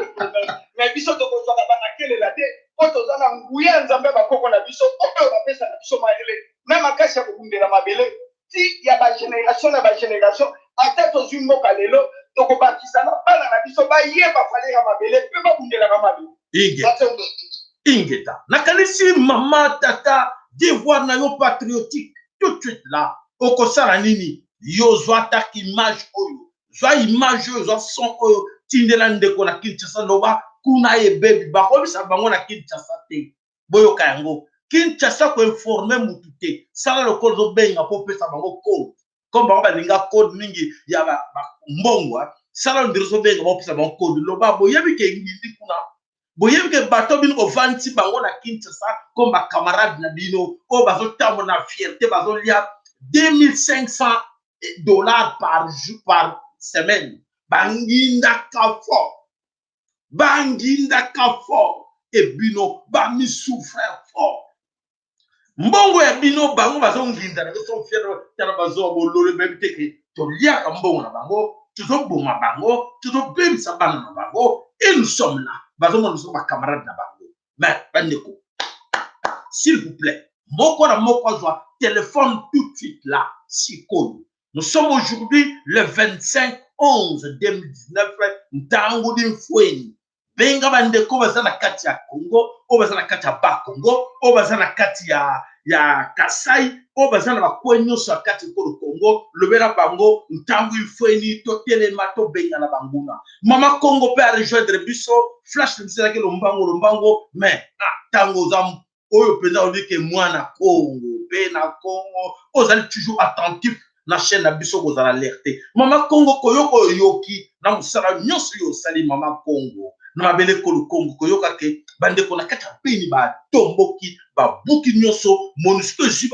Mais biso tokozwaka bana kelela te, mpo toza na nguya ya Nzambe ya bakoko na biso oyo bapesaka biso mayele na makasi ya kobundela mabele ti ya bagénération na bagénération. Ata tozwi mboka lelo, tokobakisa na bana na biso bayeba valeur ya mabele mpe babundelaka mabele. Ingeta. Matondo. Ingeta. Nakanisi mama, tata, devoir na yo patriotique tout de suite là, okosala nini? Yo zwa ata image oyo, zwa image oyo, zwa son oyo, tindela ndeko na Kinshasa, loba kuna ebebi. Bakoyebisa bango na Kinshasa te, boyoka yango. Kinshasa koinformer mutu te, sala lokola ozobenga mpo opesa bango code, comme bango balinga code mingi ya mbongo. Sala on dirait ozobenga, baopesa bango code. Loba: boyebi ke ngindi kuna, boyebi ke bato bino bovandisi bango na Kinshasa comme bacamarade na bino oyo bazotambola na fierté, bazolia 2500 $ par jour, par semaine, bangindaka fort, bangindaka fort. E bino bamisouffrir fort, mbongo ya bino bango bazonginda na biso fier. Tala, bazowa bololo, bayebi te ke toliaka mbongo na bango, tozoboma bango, tozobebisa bana na bango, et nous sommes là, bazomona biso bacamarade na bango. Mais bandeko, s'il vous plaît, moko na moko azwa téléphone tout de suite là, sikoyo. Nous sommes aujourd'hui le 25 11 2019, ntango dimfweni. Benga bandeko baza na kati ya Congo, oyo baza na kati ya Bakongo, oyo baza na kati ya Kasai, oyo baza na bakwe nyonso ya kati ekolo Congo. Lobela bango: ntango ifweni, totelema, tobengana banguna. Mama Congo mpe arejoindre biso. Flash na biso ezalaki lombango lombango, mais ntango oza oyo mpenza olobi ke mwana Congo mpe na Congo ozali toujours attentif na chaîne na biso, kozala alerte. Mama Congo, koyoka oyoki na mosala nyonso oyo osali, mama Congo, na mabele ekolo Congo, koyoka ke bandeko na kati ya Beni batomboki, babuki nyonso, MONUSCO ezwi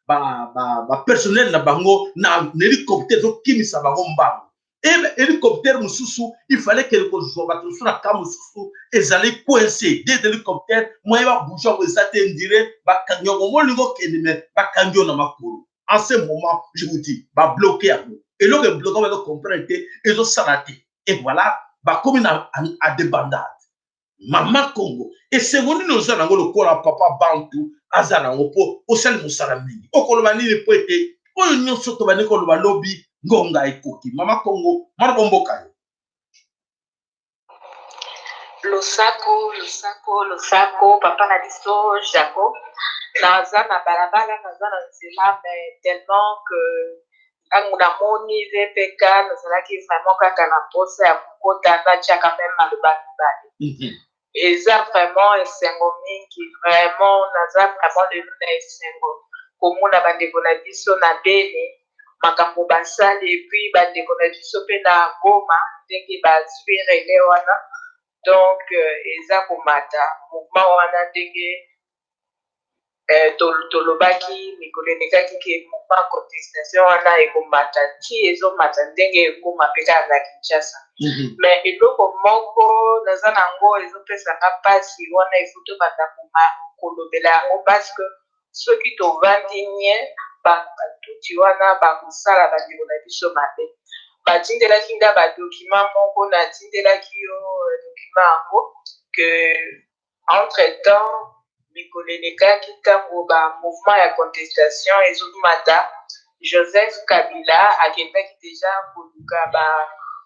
bapersonnel na bango na hélicoptère, ezokimisa bango mbango. Hélicoptère mosusu, il fallait kele kozwa bato mosusu na ka mosusu, ezali coincé, deux hélicoptère, moyen babouge yango eza te. Ndire bakangi yango, molingo okende, mais bakangi yo na makolo. En ce moment, je vous dis, babloqué yango, eloko ebloqué, bazo comprendre te, ezosala te. Et voilà, bakomi na a débandade. Mama Congo, esengo nini oza nango lokola papa Bantu aza nango mpo osali mosala mingi? Okoloba nini mpo ete oyo nyonso tobandi koloba lobi, ngonga ekoki? Mama Congo, mwana bomboka yo. Losako, losako, losako, papa na biso Jacob. Naza na balabala, naza na nzela, mais tellement que ntango namoni VPK, nazalaki vraiment kaka na mposa ya kokota, natiaka même maloba mibale. Eza vraiment esengo mingi, vraiment naza vraiment lelo na esengo komona bandeko na biso na Beni, makambo basali, et puis bandeko na biso mpe na Goma, ndenge bazwi relais wana. Donc eza komata mouvement wana ndenge tolobaki mikolo elekaki ke mouvement contestation wana ekomata ti ezomata, ndenge ekoma mpe kaka na Kinshasa. Mais eloko moko naza nango ezopesanga mpasi wana, ifo tobanda kolobela yango, parce que soki tovandi nye, batuti wana bakosala bandeko na biso mabe. Batindelaki nga badocument moko, natindelaki yo document yango, ke entre temps, mikolo elekaki, ntango bamouvement ya contestation ezomata, Joseph Kabila akendaki deja koluka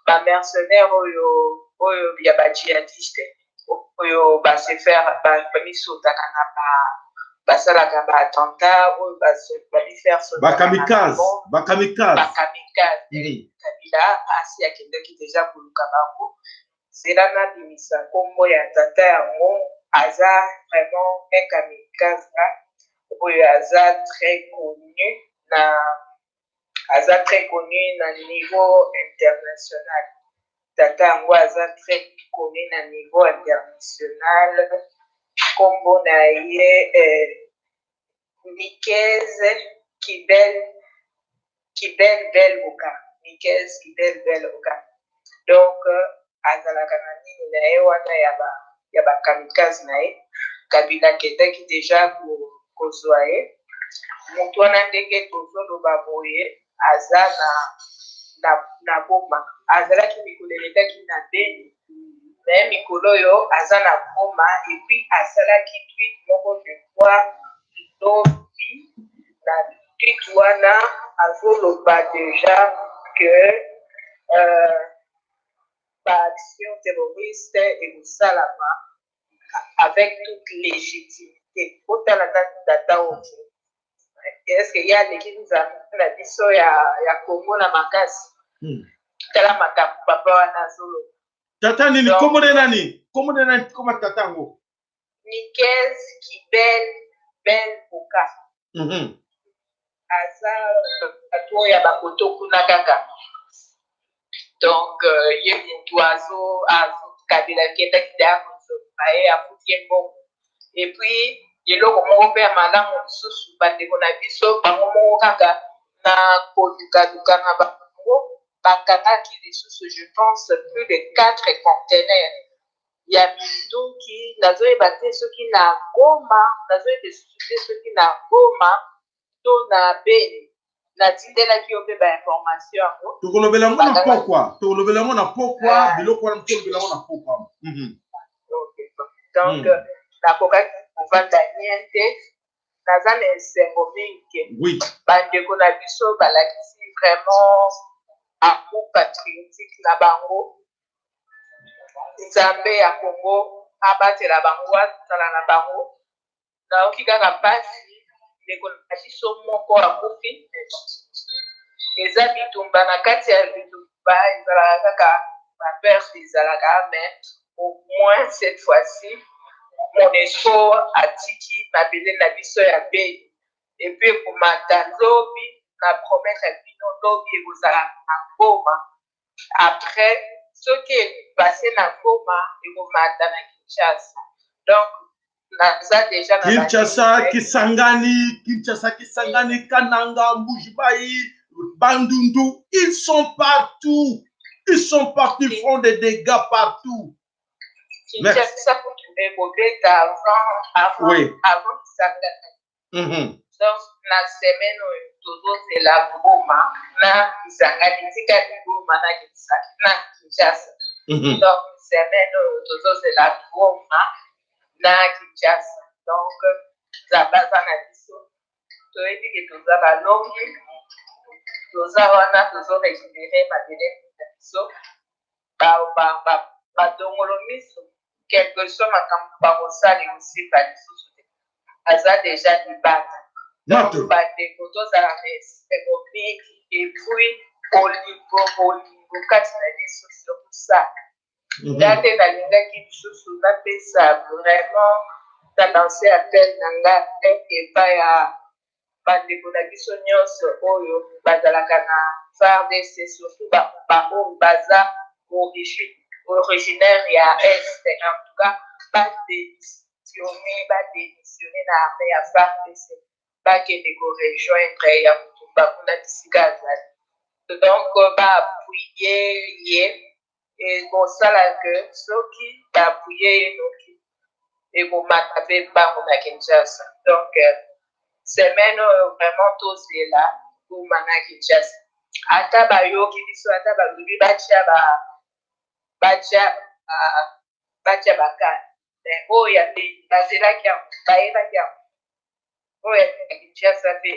bamercenaire oyo ya bajihadiste, oyo base faire bamisotaka na basalaka baattentat, oyo bamifaire. Bakamikaze, bakamikaze. Bakamikaze. Kabila asi akendaki deja koluka bango. Zela nabimisa nkombo ya tata yango, aza vraiment un kamikaze. Oyo aza très connu na aza très connu na niveau international. Tata yango aza très connu na niveau international. Nkombo na ye eh, Nikez Kibel Kibel Bel Oka. Nikez Kibel Bel Oka. Donc azalaka na nini na ye wana ya ba ya ba kamikaze na ye. Kabila akendaki deja kozwa ye moto wana. Ndenge tozoloba boye, aza na Goma. Azalaki mikolo elekaki na Beni, mais mikolo oyo aza na Goma. Et puis asalaki tweet moko, je crois lobi. Na tweet wana azoloba déjà que baaction terroriste ekosalama avec toute légitimité. Otala nani tata oyo? Est-ce ye aleki Nzambe na biso ya Kongo na makasi? Tala makambo papa wana azoloba. Tata nini? Kombo nde nani? Kombo nde nani? Koma tata yango. Nikez Kibel Bel Oka. Aza bato oyo ya bakoto kuna kaka. Donc ye mutu azo Kabila akendaki deya kozwa ye, afuti ye mbongo. Et puis eloko moko mpe ya malamu lisusu, bandeko na biso bango moko kaka na kolukaluka na bango bakangaki lisusu, je pense, plus de quatre conteneurs ya minduki. Nazoyeba te soki na Goma, nazoyeba lisusu te soki na Goma to na Beni. Natindelaki yo mpe bainformation yango. Tokolobela yango na pokwa, tokolobela yango na pokwa. Biloko wana tokolobela yango na pokwa. Donc nakokaki kovanda nie te. Naza na esengo mingi. Bandeko na biso balakisi vraiment amour patriotique na bango. Nzambe ya Kongo abatela bango, azala na bango. Nayoki kaka mpasi, ndeko na biso moko akufi. Eza bitumba, na kati ya bitumba ezalaka kaka baperte, ezalaka, mais au moins cette fois-ci MONUSCO atiki mabele na biso ya Beni. Et puis ekomata lobi, na promettre bino, lobi ekozala na Goma. Après soki epase na Goma, ekomata na Kinshasa. Donc naza déjà na Kinshasa, Kisangani, Kinshasa, Kisangani, Kananga, Mbujimayi, Bandundu, ils sont partout. Ils sont partout, ils font des dégâts partout. Kinshasa kutu ekobeta avant avant Kisangani. Donc na semaine oyo tozozela Goma na Kisangani, tikali Goma na Kinshasa. Donc semaine oyo tozozela Goma na Kinshasa. Donc Nzambe aza na biso. Toyebi ke toza balongi, toza wana, tozorécupérer mabele na biso. Badongolo miso, quelque soit makambo bakosala, ekosimba lisusu te, aza déjà libanda. Donc bandeko, tozala na esengo mingi. Et puis bolingo, bolingo kati na biso, surtout ça. Nga nde nalingaki lisusu napesa vraiment, na lance appel na nga epai ya bandeko na biso nyonso oyo bazalaka na FARDC, surtout baoyo baza originaire ya Est. En tout cas badémissionne, badémissionne na armée ya FARDC, bakende korejoindre ya motumba kuna bisika azali. Donc baappuyer ye, ekosala ke soki baappuyer ye noki, ekomata mpe mbangu na Kinshasa. Donc semaine oyo vraiment tozela Goma na Kinshasa. Ata bayoki biso, ata balobi batia bakane, mais oyo ya Beni bazelaki yango, bayebaki yango. Oyo ya Kinshasa mpe,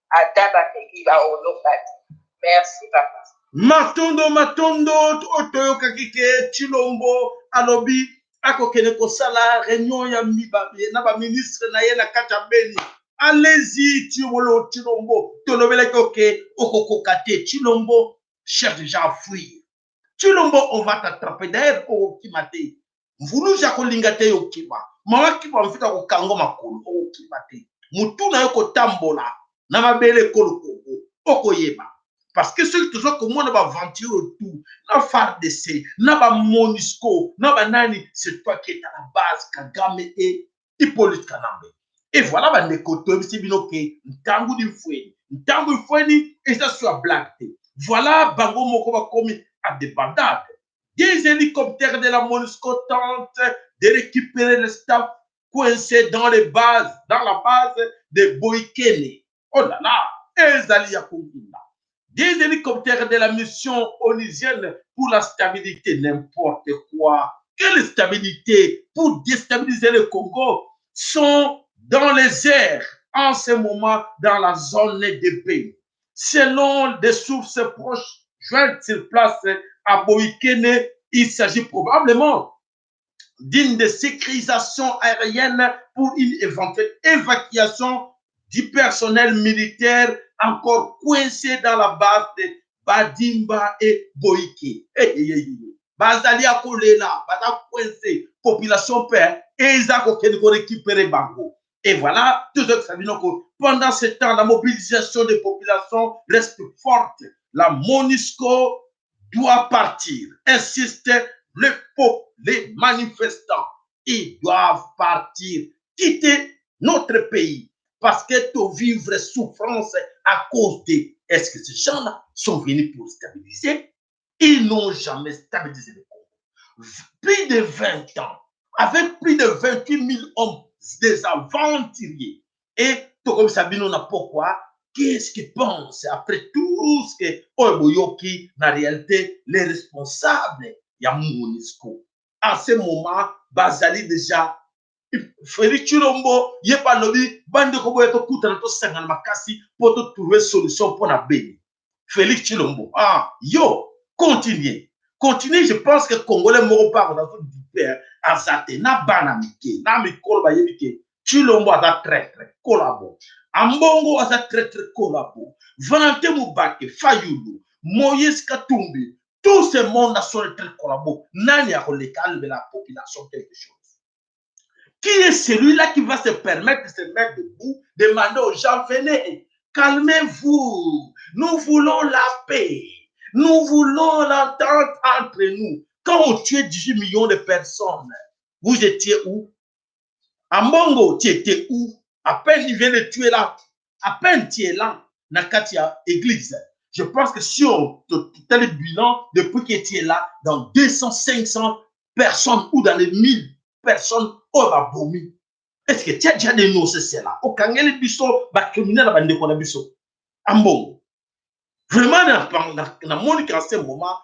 ata bameki, baoloka te. Merci papa. Matondo, matondo. Oyo toyokaki ke Chilombo alobi akokende kosala réunion ya na baministre na ye na kati ya Beni. Allez-y, Chilombo, Chilombo, tolobelaki oke okokoka te. Chilombo cherche déjà à fuir. Chilombo, on va t'attraper. D'ailleurs okokima te, mvuluzi akolinga te yokima. Mama kiba mfita kokango makolo, okokima te. Mutu na yo kotambola na mabele ekolo Congo, okoyeba. Parce que soki toza komona ba aventure oyo tout na FARDC, na ba MONUSCO, na ba nani, c'est toi qui est à la base, Kagame et Hippolyte Kanambe. Et voilà bandeko, toyebisi bino ke ntango dimfweni, ntango ifweni eza so ya blague te. Voilà bango moko bakomi à débandade. Des hélicoptères de la MONUSCO tentent de récupérer le staff coincé dans les bases, dans la base de Boikene. Oh là là, ezali ya konginda. Des hélicoptères de la mission onusienne pour la stabilité, n'importe quoi. Quelle stabilité pour déstabiliser le Congo sont dans les airs en ce moment dans la zone de paix. Selon des sources proches jointes sur place à Boikene, il s'agit probablement d'une de sécurisation aérienne pour une éventuelle évacuation du personnel militaire encore coincé dans la base de Badimba et Boike. Hey, hey, hey, bazali ya kolela, baza coincé, population mpe eza kokende korécupérer bango. Et voilà, tozokisa bino ko pendant ce temps, la mobilisation des populations reste forte. La MONUSCO doit partir, insiste le peuple, les manifestants. Ils doivent partir, quitter notre pays parce que to vivre souffrance à cause de. Est-ce que ces gens-là sont venus pour stabiliser? Ils n'ont jamais stabilisé le Congo. Plus de 20 ans, avec plus de 28 000 hommes, des aventuriers. Et tokomisa bino na pourquoi? Qu'est-ce qu'ils pensent après tout ce que oyo boyoki? Na réalité, les responsables ya MONUSCO en ce moment bazali déjà. Félix Tshilombo ye mpe alobi: bandeko, boya tokutana, tosangana makasi mpo totrouve solution mpo na Beni. Félix Tshilombo, ah yo, continue, continue. Je pense que Congolais moko mpe akoza so aza te, na bana mike na mikolo bayebi ke Tshilombo aza traître collabo, Ambongo aza traître collabo, Valentin Mubake, Fayulu, Moïse Katumbi, tout ce monde sont très collabo. Nani akoleka alobela la population quelque chose? Qui est celui-là qui va se permettre de se mettre debout, demander aux gens: venez, calmez-vous, nous voulons la paix, nous voulons l'entente entre nous? Quand on tuait 18 millions de personnes, vous étiez où? Ambongo, tu étais où? À peine il vient de tuer là, à peine tu es là, na kati ya église. Je pense que si on te le bilan, depuis que tu es là, dans 200, 500 personnes ou dans les 1000 personnes, oyo babomi, est-ce que tu as déjà dénoncé cela? Okangeli biso bacriminel na bandeko na biso. Ambongo, vraiment, namoni qu'en ce moment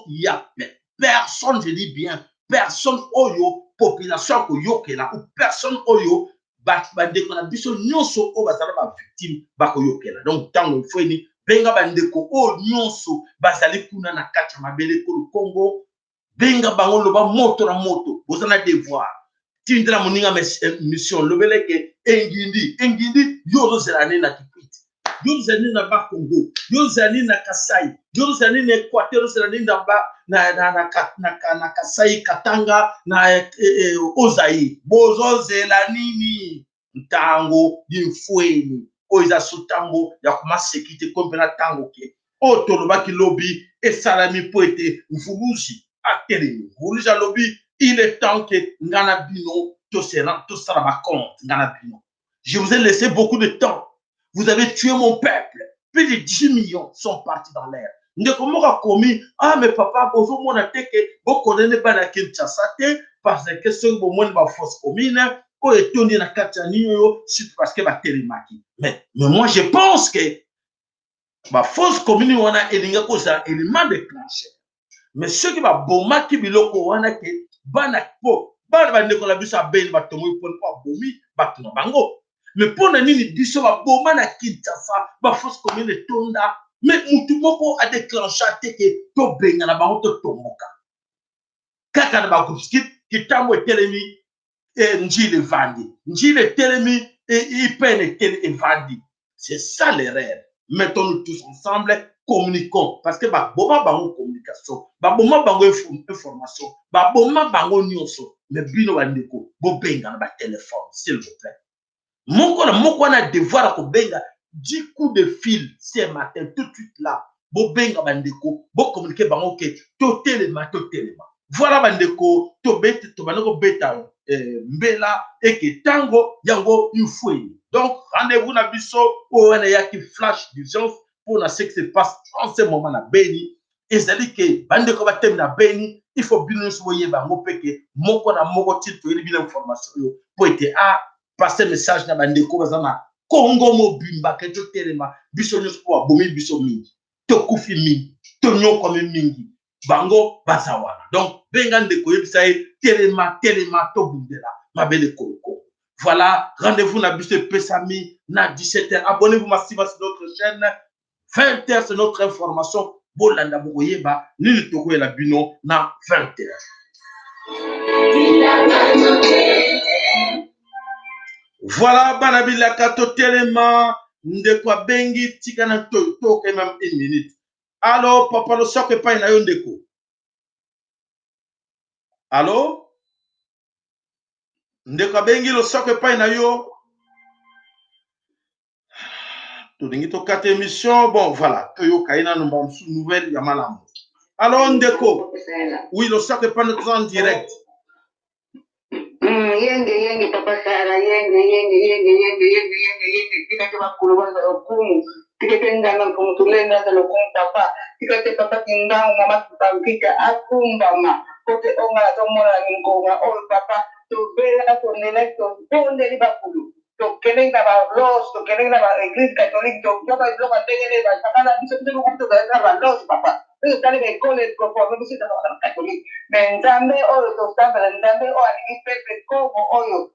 il y a personne, je dis bien personne, oyo population akoyokela ou personne oyo bandeko na biso nyonso oyo bazala bavictime bakoyokela. Donc ntango efweni, benga bandeko oyo nyonso bazali kuna na kati ya mabele ekolo Congo, benga bango, loba moto na moto, boza na devoir. Tindela moninga mission, lobeleke engindi engindi. Yo ozozela nini na Kikwit? Yo ozozela nini na Bakongo? Yo ozozela nini na Kasai? Yo ozozela nini na Équateur? Ozozela nini na, ba, na, na, na, na, na, na Kasai, Katanga, na Haut-Zaïre? Bozozela nini? Ntango dimfweni oyo eza so ntango ya komaseki te, komi mpena ntango ke oyo tolobaki lobi esalami, mpo ete mvuluzi atelemi. Mvuluzi alobi: il est temps que nga na bino tosala bacompte. Nga na bino, je vous ai laissé beaucoup de temps, vous avez tué mon peuple, plus de 10 millions sont partis dans l'air. Ndeko moko akomi: ah mais papa, bozomona te ke bokondene bana ya Kinshasa te, parce que soki bomoni bafosse commune oyo etondi na kati ya nini oyo, surtout parce que batelemaki. Mais moi, je pense que bafosse commune wana elingi kozala élément déclencheur, mais soki babomaki biloko wana ke bana, po bana bandeko na biso abeni batomboki mpona mpo babomi bato na bango. Mais mpo na nini biso baboma na Kinshasa, bafosse commune etonda, mais mutu moko adéclencha te ke tobengana bango, totomboka kaka na bagroupe? Kitambo etelemi, Njili evandi, Njili etelemi, ipene etele evandi. C'est ça l'erreur. Mettons-nous tous ensemble, communiquons, parce que baboma bango communication, baboma bango information, baboma bango nyonso. Mais bino bandeko, bobengana batelefone, s'il vous plaît. Moko na moko wana devoir ya kobenga 10 coups de fil ce matin tout de suite là. Bobenga bandeko, bocommuniquer bango ke totelema, totelema. Voilà bandeko, tobete tobanda kobeta eh, mbela eke tango yango ifueni. Donc rendez-vous na biso oyo wana eyaki flash d'urgence mpo na ce qui se passe en ce moment na Beni. Ezali ke bandeko batemi na Beni, il faut bino nyonso boyeba yango mpe ke moko na moko ti toyeli bino information oyo mpo ete a passe message na bandeko baza na Congo mobimba ke totelema biso nyonso mpo babomi biso mingi, tokufi mingi, tonyokwami mingi, bango baza wana. Donc benga ndeko, yebisa ye telema, telema, tobundela mabele koloko. Voilà, rendez-vous na biso epesami na 17h. Abonnez-vous massivement sur notre chaîne. 20h c'est notre information. Bolanda bokoyeba nini tokoyela bino na 20h. Voilà bana bilaka totelema, ndeko abengi tika na toke même une minute. Allo papa losako epai na yo ndeko. Allo ndeko abengi losako epai na yo. Tolingi tokata émission. Bon voilà, toyoka ye nanu mbala mosusu nouvelle ya malamu. Alors ndeko, oui losako epai na toza en direct. Yenge yenge papa Sara, yenge yenge yenge yenge yenge yenge yenge, tika te bakolo baza lokumu, tika te nganga mfumu tulenda aza lokumu papa, tika te papa Kimbangu mama Kimpavita akumbama po te onga nazomona na mingonga oyo papa, tobela tonelaki tobondeli bakulu, tokendeki na ba loge, tokendeki na ba eglise catholique, tozwaka biloko ya ndenge nini basaka na biso, biso moko tozalaki na ba loge papa, biso totali ba ekole ekoforme biso tozalaka na catholique, mais Nzambe oyo tosambela, Nzambe oyo alingi peuple Congo oyo,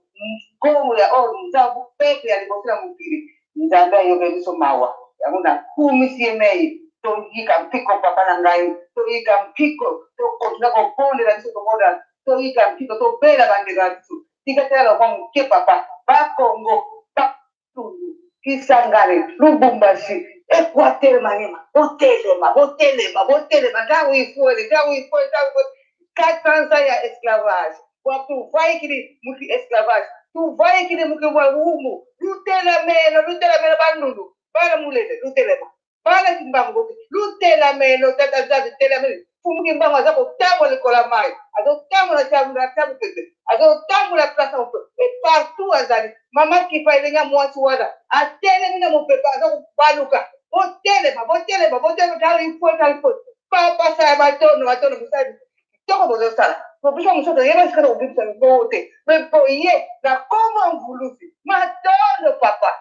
Congo ya oyo Nzambe peuple ya liboso na mokili, Nzambe ayokeli biso mawa, yango nakumisi ye mei. Toyika mpiko papa na ngai, toyika mpiko, tokontina kobondela biso tobondela, toyika mpiko, tobela bandeko na biso. Tika tala lokwa moke papa, ba Congo, ba Tundu, Kisangani, Lubumbashi, Equateur, Maniema, botelema, botelema, botelema, ntango ifuele, ntango ifuele, ntango ifuele. 400 ans ya esclavage, bwa tuvaikili muki esclavage, tuvaikili muki bwa wumbu, lutelemelo, lutelemelo bandundu, bana mulele, lutelema. Bana kimbangu bote lutelamelo tata nzambe telamelo fumu kimbangu aza kotambola likolo ya mayi azotambola na tabu pepe azotambola place ya mopepe e partout azali mama kipa elenga mwasi wana atelemi na mopepe aza kobaluka botelema botelema botelema tala ifo tala ifo papa saya batono batono mosali kitoko bozosala po biso mosusu toyeba esika tokobimisa mibongo te me boye na kombo ya mvuluzi matondo papa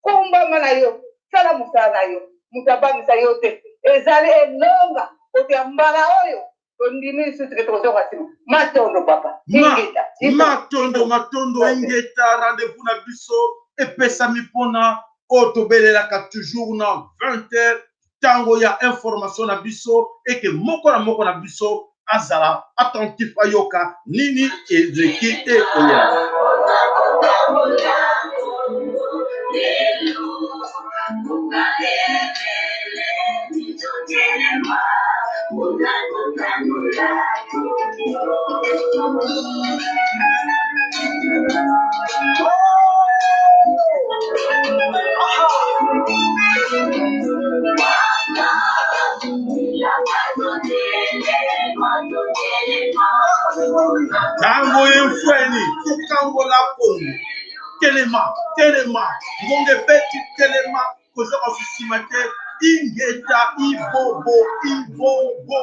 Kumbama na yo, sala mosala na yo, moto abangisa yo te. Ezali elonga koto ya mbala oyo tondimi lisusu ke tokozonga nsima. Matondo papa. Ingeta. Matondo, matondo, ingeta. Rendez-vous na biso epesami mpona oyo tobelelaka toujours na 20h ntango ya information na biso eke moko na moko na biso azala attentif ayoka nini eleki ekoya. Ntango efweni tokangola Kongo, telema telema, ngonga ebeti telema, kozonga nsima te, ingeta ibobo ibobo.